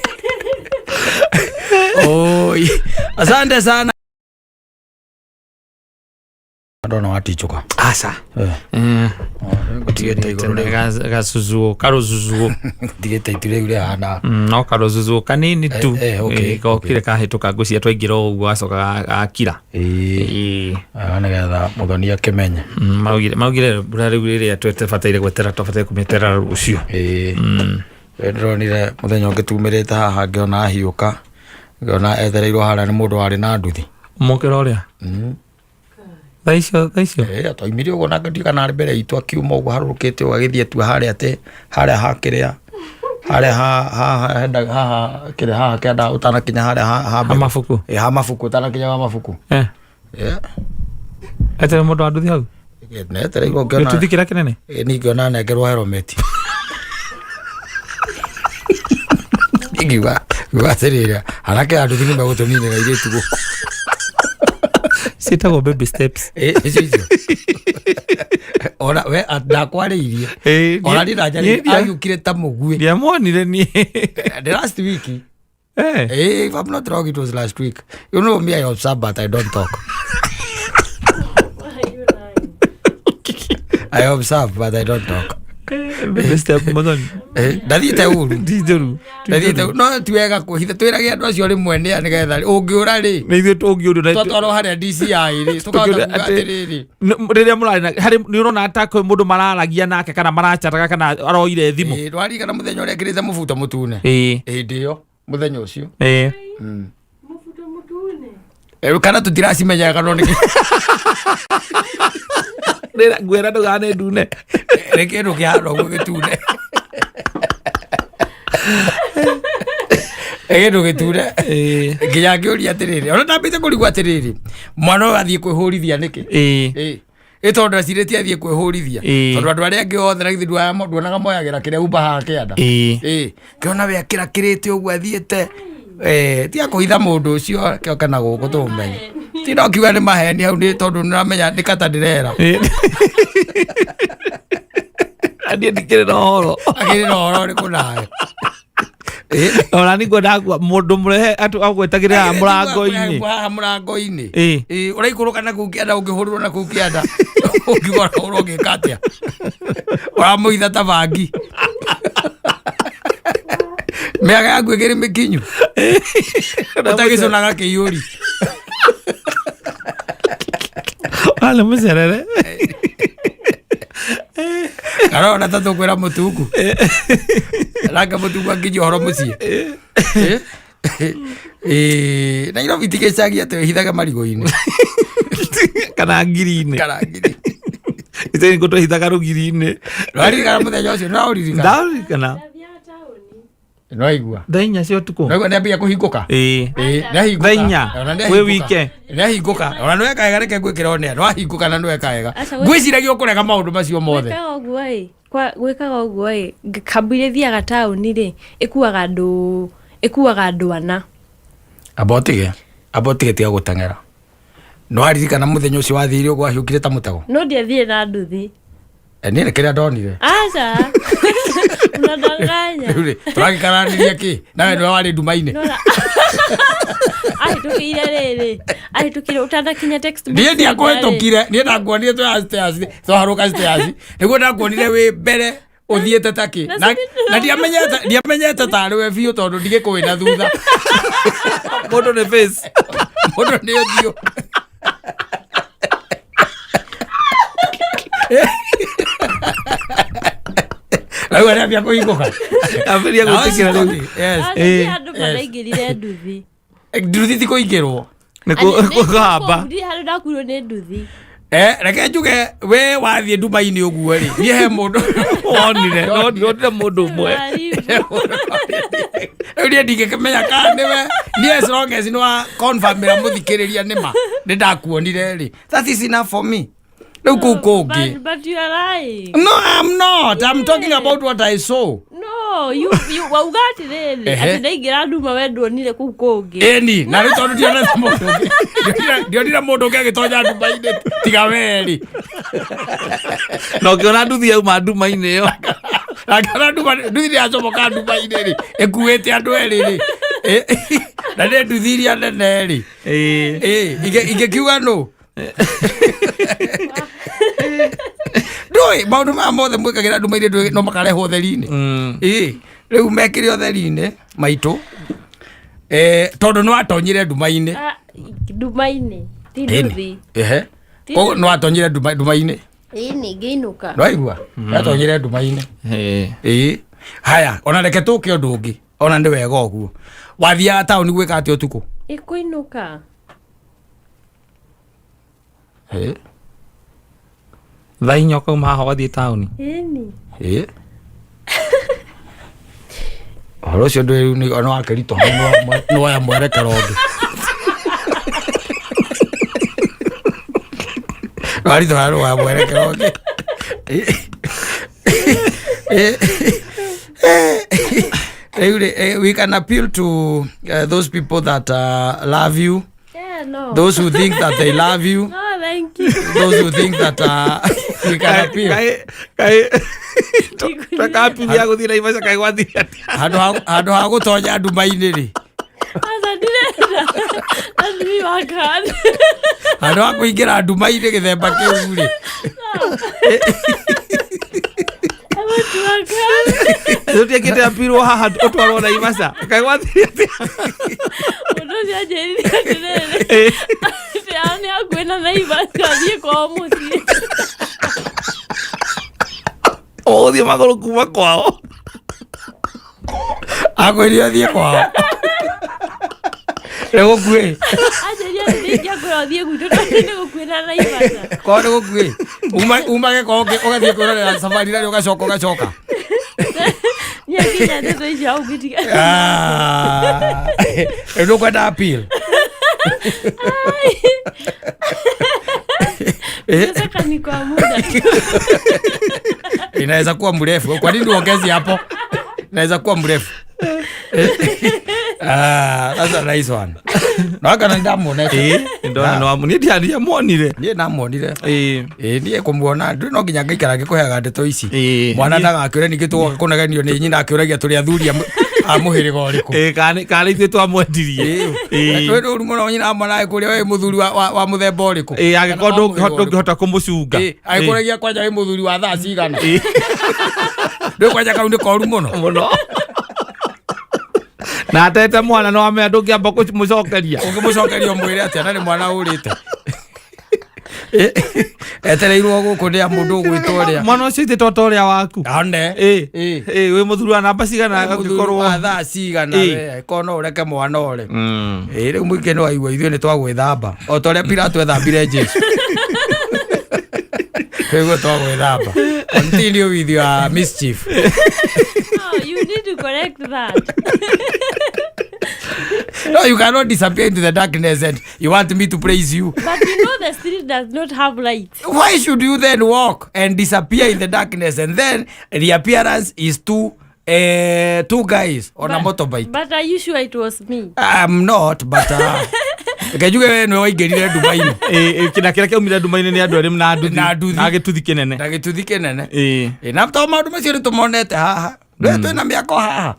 A: Oi. Asante sana. Ndona watichũka.
B: Aca.
A: Eh. Ngũtigĩte igũrũ rĩu.
B: Gacucuo karũcucuo.
A: Ngũtigĩte itu rĩu rĩhana.
B: No karũcucuo kanini tu.
A: Eh, okay,
B: Gokire kahĩtũka, ngwĩciria twaingĩra o ũguo gacoka gakira.
A: Ĩĩ.
B: Ĩĩ.
A: Ah, nĩgetha mũthoni akĩmenye.
B: Maugire mbura rĩu rĩrĩa twebataire gwetera, twabataire kũmĩetera rũciũ.
A: Ĩĩ. Ndĩronire mũthenya ũngĩ tumĩrĩte haha, ngĩona ahiũka, ngĩona etereirwo harĩa nĩ mũndũ warĩ na nduthi.
B: Mũkĩra ũrĩa thaa icio, thaa icio.
A: Ĩĩ, twaumire ũguo na ndiũĩ kana arĩ mbere itũ, akiuma ũguo harũrũkĩte ũguo agĩthiĩ atua harĩa atĩ harĩa ha kĩrĩa harĩa ha ha henda haha kĩrĩa haha kĩanda ũtanakinya harĩa ha
B: Ha mabuku.
A: Ĩĩ, ha mabuku, ũtanakinya ha mabuku. Ĩĩ.
B: Etere mũndũ wa nduthi hau.
A: Netereirwo ngĩona.
B: Gĩtuthi kĩrĩa kĩnene.
A: Ĩĩ, niĩ ngĩona anengerwo helmet, ngiuga ngiuga atĩrĩrĩ, anake a nduthi nĩ megũtũninĩra airĩtu gũkũ.
B: Ciĩtagwo baby steps.
A: Ĩĩ, icio icio ona we ndakwarĩirie. Ona niĩ ndanjarĩirie agiũkire ta mũguĩ.
B: Ndiamuonire niĩ.
A: The last week. Eh, if I'm not wrong, it was last week. You know me, I observe, but I don't talk.
C: Why are you lying?
A: I observe, but I don't talk.
B: Baby step mũthoni.
A: Eh, ndathiĩte ũru.
B: Ti njũru.
A: Ndathiĩte, no ti wega kwĩhitha, twĩrage andũ acio rĩmwe nĩa nĩgetha ũngĩũra rĩ,
B: Nĩ ithuĩ tũngĩũrio na
A: twatwarwo harĩa DCI rĩ, tũkahota kuga atĩrĩrĩ.
B: Rĩrĩa mũrarĩ na harĩ nĩ ũrona ta kwĩ mũndũ mararagia nake kana marachataga kana aroire thimũ.
A: Ĩĩ, ndwaririkana mũthenya ũrĩa ekĩrĩte mũbuto mũtune? Hĩndĩ ĩyo mũthenya ũcio.
C: Mũbuto mũtune.
A: Eh, kana tũtiracimenyaga no nĩ
B: Ngwĩra ndũgane ndune.
A: Nĩ kĩndũ kĩhana ũguo gĩtune. Nĩ kĩndũ gĩtune. Nginya ngĩũria atĩrĩrĩ, ona ndambĩte kũrigwo atĩrĩrĩ, mwana ũyũ athiĩ kwĩhũrithia nĩkĩ? Ĩĩ. Ĩ tondũ ndacirĩtie athiĩ kwĩhũrithia. Tondũ andũ arĩa angĩ othe na githĩ nduonaga moyagĩra kĩrĩa umba haha kĩanda. Ĩĩ. Ngĩona we akĩrakĩrĩte ũguo athiĩte. Eh, tiga kũhitha mũndũ ũcio kĩoke na gũkũ tũmenye. Ti no kiuga nĩ maheni hau nĩ tondũ nĩũramenya nĩ kata ndĩrera.
B: Niĩ ndikĩrĩ na ũhoro.
A: Akĩrĩ na ũhoro ũrĩkũ nawe?
B: Ona nĩ ngwenda mũndũ mũrehe agwetagĩrĩra mũrango-inĩ.
A: Haha mũrango-inĩ.
B: Ĩĩ.
A: Ĩĩ, ũraikũrũka na kũu kĩanda, ũngĩhũrĩrwo na kũu kĩanda ũngiuga ũrahũrwo ũngĩka atĩa? Ũramũitha ta bangi, mĩaka yaku ĩkĩrĩ mĩkinyu, ũtagĩcũnaga kĩiyũri.
B: Wale mũcerere.
A: Kana ona ta tũkwĩra mũtungu nake mũtungu akinyia ũhoro mũciĩ. Ĩ? Ĩ, Nairobi ti gĩcagi atĩ wĩhithage marigũ-inĩ.
B: Kana ngiri-inĩ.
A: Kana ngiri.
B: Ithe nĩ twehithaga rũgiri-inĩ.
A: Nĩwaririkana mũthenya ũcio? Nĩwaũririkana?
B: Ndaririkana.
C: Ndathiaga taũni.
A: Nĩwaigua?
B: Thaa 4 cia ũtukũ.
A: Nĩwaigua nĩambia kũhingũka?
B: Ĩĩ.
A: Ĩĩ, nĩahingũka.
B: Thaa 4.
A: Ona
B: Wĩ
A: nĩahingũka.
B: wike.
A: Nĩahingũka ona nĩweka wega, reke ngwĩkĩra one nĩwahingũka na nĩweka wega.
C: Aca,
A: Ngwĩciragia ũkũrega maũndũ macio mothe.
C: Gwĩkaga ũguo ĩ, gwĩkaga ũguo ĩ, kambu iria ithiaga taũni rĩ, ĩkuaga andũ ana.
A: Amba ũtige, amba ũtige, tiga gũteng'era. Nĩwaririkana mũthenya ũcio wathire ũguo wahiũkire ta mũtego?
C: No ndiathire na nduthi.
A: Eh, niĩ nĩ kĩrĩa ndonire.
C: Aca, unadanganya.
A: Rĩu rĩ, tũragĩkaranĩria kĩ nawe nĩwe warĩ nduma-inĩ?
C: Nona ahĩtũkĩire rĩrĩ, ahĩtũkĩire ũtanakinya textbook
A: Niĩ
C: center rĩ.
A: ndiakũhĩtũkire, niĩ ndakuonire twĩ stairs, twaharũka stairs nĩguo ndakuonire wĩ mbere ũthiĩte takĩ na ndiamenyete tarĩ we biũ tondũ ndigĩkũĩ na thutha.
B: Mũndũ nĩ face.
A: Mũndũ nĩ ũthiũ. Rĩu arĩambia kũhingũka.
B: Ambĩrĩria gwĩtĩkĩra rĩu.
A: Yes.
C: Aca,
B: Ĩĩ.
C: nĩ andũ maraingĩrire nduthi.
A: Nduthi ti kũingĩrwo.
B: Nĩ kũhamba.
C: Ndirĩ handũ ndakuirwo nĩ nduthi.
A: Eh, reke njuge we wathiĩ nduma-inĩ ũguo rĩ, niĩ he mũndũ
B: Wonire, wonire mũndũ ũmwe.
C: Karibu.
A: Rĩu niĩ ndingĩkĩmenya kana nĩwe niĩ, as long as nĩ wa confirmĩra mũthikĩrĩria nĩma nĩ ndakuonire rĩ, that is enough for me. Rĩu kũu kũngĩ.
C: But you are lying.
A: No, I'm not. I'm talking about what I saw.
C: No, you wauga atĩrĩrĩ, atĩ ndaingĩra nduma we nduonire kũu kũngĩ.
A: Ĩni, na rĩu tondũ ndionete mũndũ ũngĩ, ndionire mũndũ ũngĩ agĩtonya nduma-inĩ tiga we rĩ.
B: Na ũkĩona nduthi yauma nduma-inĩ ĩyo.
A: Na ngĩona nduthi nĩ yacomoka nduma-inĩ rĩ, ĩkuĩte andũ erĩ rĩ. Na nĩ nduthi iria nene rĩ.
B: Ĩĩ.
A: Ĩ, ingĩkiuga nũ? Ndũĩ maũndũ maya mothe mwĩkagĩra nduma-inĩ, ndũĩ no makarehwo ũtheri-inĩ. Ĩĩ, rĩu mekĩre ũtheri-inĩ maitũ, tondũ nĩ watonyire nduma-inĩ.
C: Ah, nduma-inĩ ti nduthi.
A: Ehe. Koguo nĩ watonyire nduma-inĩ.
C: Ĩni, ngĩinũka.
A: Nĩwaigua, watonyire nduma-inĩ. Ĩĩ, haya, ona reke tũke ũndũ ũngĩ, ona nĩ wega ũguo. Wathiaga taũni gwĩka atĩa ũtukũ?
C: Ĩkũinũka.
A: Ĩĩ.
B: Thaa 4 ũkauma haha ũgathiĩ taũni?
C: Ĩni.
A: Ĩĩ, ũhoro ũcio ndũĩ nĩ wakĩritũha, nĩ woya mwerekero ũngĩ, waritũha, nĩ woya mwerekero ũngĩ. Rĩu rĩ, we can appeal to those people that love you,
C: Yeah, no.
A: those who think that they love you,
C: No, thank you.
A: those who think that we can appeal.
B: Twekapimia gũthiĩ Naivasha, kaĩ gwathiĩ atĩa?
A: Handũ ha gũtonya nduma-inĩ rĩ,
C: Aca, ndirenda. Let me work hard.
A: Handũ ha kũingĩra nduma-inĩ gĩthemba kĩu rĩ,
C: I want to work hard.
B: Tũtiĩkĩte apirwo haha ũtwarwo Naivasha, kaĩ gwathiĩ atĩa?
C: Mũndũ ũcio anjĩrire atĩrĩrĩ, atĩ ao nĩ hakuhĩ na Naivasha, athiĩ kwao mũciĩ.
B: Ũgũthiĩ magũrũ kuma kwao?
A: Akwĩrire athiĩ kwao nĩ gũkuĩ?
C: Anjĩrire atĩ ndingĩakwĩra ũthiĩ gwitũ tondũ nĩ gũkuhĩ na Naivasha.
A: Kwao nĩ gũkuĩ, umage kwao ũgathiĩ kwĩrorera safari rarĩ, ũgacoka ũgacoka.
C: Niĩ nginya ndeto icio hau ngĩtiga.
A: Ah, rĩu ndũkwenda appeal?
C: Nataka ni kwa muda.
A: Inaweza kuwa mrefu. Kwa nini uongezi hapo? Inaweza kuwa mrefu. Ah, that's a nice one. No kana ndamuonete.
B: Ndona no niĩ ndiamuonire.
A: Niĩ namuonire.
B: Ĩĩ.
A: Ĩĩ, niĩ kũmuona ndũ no nginya ngaikara ngĩkũheaga ndeto ici.
B: Ĩĩ.
A: Mwana ndagakĩũre ningĩ tũgoka kũnegenio nĩ nyina akĩũragia tũrĩ athuri a mũhĩrĩga ũrĩkũ.
B: Ĩĩ, kana ithuĩ twamwendirie. Ĩĩ.
A: Twĩ rũru mũno nyina wa mwana agĩkũria wĩ mũthuri wa mũthemba ũrĩkũ.
B: Ĩĩ, angĩkorwo
A: Kana wa mũhĩrĩga ũrĩkũ.
B: ndũngĩhota kũmũcunga.
A: Ĩĩ, agĩkũragia kwanja wĩ mũthuri wa thaa cigana. Ndũĩ kwanja kau nĩ koru mũno.
B: Mũno, na atete mwana no amenya ndũngĩamba kũmũcokeria.
A: Ũngĩmũcokeria ũmwĩre atĩa na nĩ mwana ũrĩte etereirwo gũkũ nĩ a mũndũ ũgwĩtwo ũrĩa?
B: Mwana ũcio ithe toto ũrĩa waku.
A: One.
B: Ĩĩ.
A: Ĩĩ.
B: Ĩĩ, wĩ mũthuri wa namba cigana?
A: Mũthuri
B: angĩkorwo
A: wa thaa cigana?
B: Ĩĩ.
A: We korwo no ũreke mwana ũre. Ĩĩ, rĩu mũingĩ nĩ waigua, ithuĩ nĩ twagwĩthamba o ta ũrĩa Pilato ethambire Jesu, rĩguo twagwĩthamba. Continue with your mischief.
C: No, you need to correct that.
A: No, you cannot disappear into the darkness and you want me to praise you.
C: But you know the street does not have lights.
A: Why should you then walk and disappear in the darkness, and then the appearance is two guys on a motorbike?
C: But are you sure it was me?
A: I'm not, but reke njuge we nĩwe waingĩrire nduma-inĩ.
B: Ĩĩ, na kĩrĩa kĩaumire nduma-inĩ nĩ andũ erĩ na nduthi.
A: Na nduthi.
B: Na gĩtuthi kĩnene.
A: Na gĩtuthi kĩnene.
B: Ĩĩ.
A: Ĩ, na to maũndũ macio nĩ tũmonete haha. Ndũĩ twĩna mĩako haha.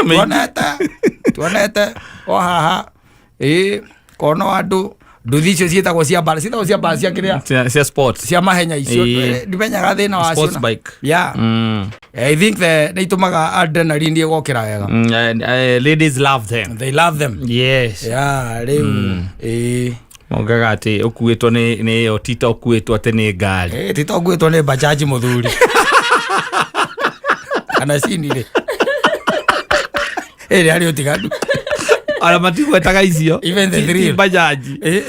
B: Mĩingĩ.
A: Tuonete o haha. Ĩ, kono andũ nduthi icio ciĩtagwo cia mbara, ciĩtagwo cia mbara, cia kĩrĩa?
B: Cia sports.
A: Cia mahenya icio.
B: Ĩĩ.
A: Ndimenyaga thĩna wacio.
B: Sports bike.
A: Yeah. I think the nĩ itũmaga adrenaline ĩgokĩra wega.
B: And ladies love them.
A: They love them.
B: Yes.
A: Yeah, rĩu ĩĩ.
B: Maugaga atĩ ũkuĩtwo nĩ ĩyo tita ũkuĩtwo atĩ nĩ ngari.
A: Ĩ, ti to nguĩtwo nĩ bajaji mũthuri kana cini rĩ, ĩrĩ harĩ ũtiganu.
B: Ona matigwetaga icio.
A: Even the
B: Ti
A: thrill.
B: bajaji.
A: Ĩ.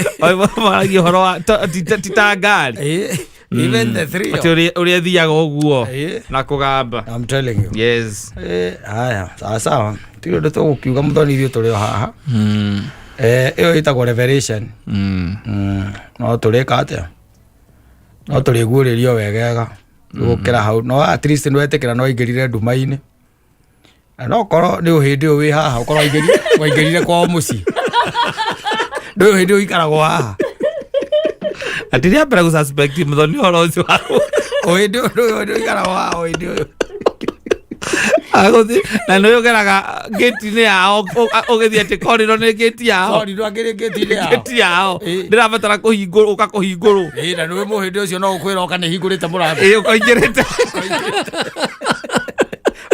B: Maragia ũhoro wa ti ta ngari.
A: Ĩ, even the thrill.
B: Atĩ ũrĩa ĩthiaga ũguo
A: Ĩ.
B: na kũgamba.
A: I'm telling you.
B: Yes.
A: Ĩ, haya, sawa sawa, tirĩ ũndũ tũgũkiuga mũthoni, ithuĩ tũrĩ o haha. Ĩyo ĩtagwo revelation. No tũrĩka atĩa, no tũrĩguũrĩrio wegega gũkĩra hau, no at least nĩ wetĩkĩra no waingĩrire nduma-inĩ, na no korwo nĩ ũhĩndĩ ũyũ wĩ haha, ũkorwo waingĩrire kwao mũciĩ, ndũĩ ũhĩndĩ ũyũ ũikaragwo haha.
B: Atĩ rĩa mbere gũsuspect mũthoni ũhoro ũcio wa
A: Ũhĩndĩ ũyũ ndũĩ ũhĩndĩ ũikaragwo haha, ũhĩndĩ ũyũ.
B: Agũthiĩ na nĩ ũgeraga ngĩti-inĩ yao ũgĩthiĩ atĩ koriro nĩ ngĩti yao.
A: Koriro akĩrĩ ngĩti-inĩ yao.
B: Ngĩti yao.
A: Ĩ.
B: Ndĩrabatara kũhingũrwo, ũka kũhingũrwo.
A: Ĩ, na nĩwe mũhĩndĩ ũcio no ũkwĩra oka nĩ hingũrĩte mũrango.
B: Ĩ, ũkaingĩrĩte.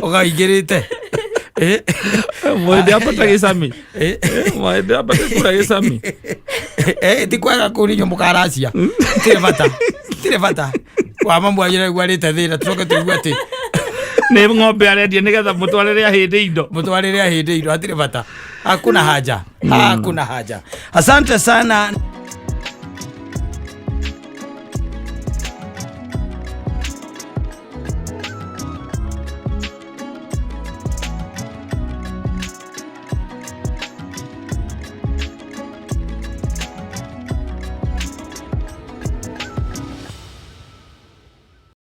A: Ũkaingĩrĩte. Ĩ.
B: Mũhĩndĩ ambata gĩcami.
A: Ĩ.
B: Mũhĩndĩ ambata kura gĩcami.
A: Ĩ, ti kwega kũu nĩ inyuĩ mũkaracia. Tirĩ bata. Tirĩ bata. Wa mamu wanyu nĩguo arĩte thĩna tũcoke tũigue atĩ
B: Nĩ ng'ombe arendia nĩgetha mũtwarĩre ahĩndĩ indo.
A: Mũtwarĩre ahĩndĩ indo, hatirĩ bata. Hakuna haja. Hakuna haja. Asante sana.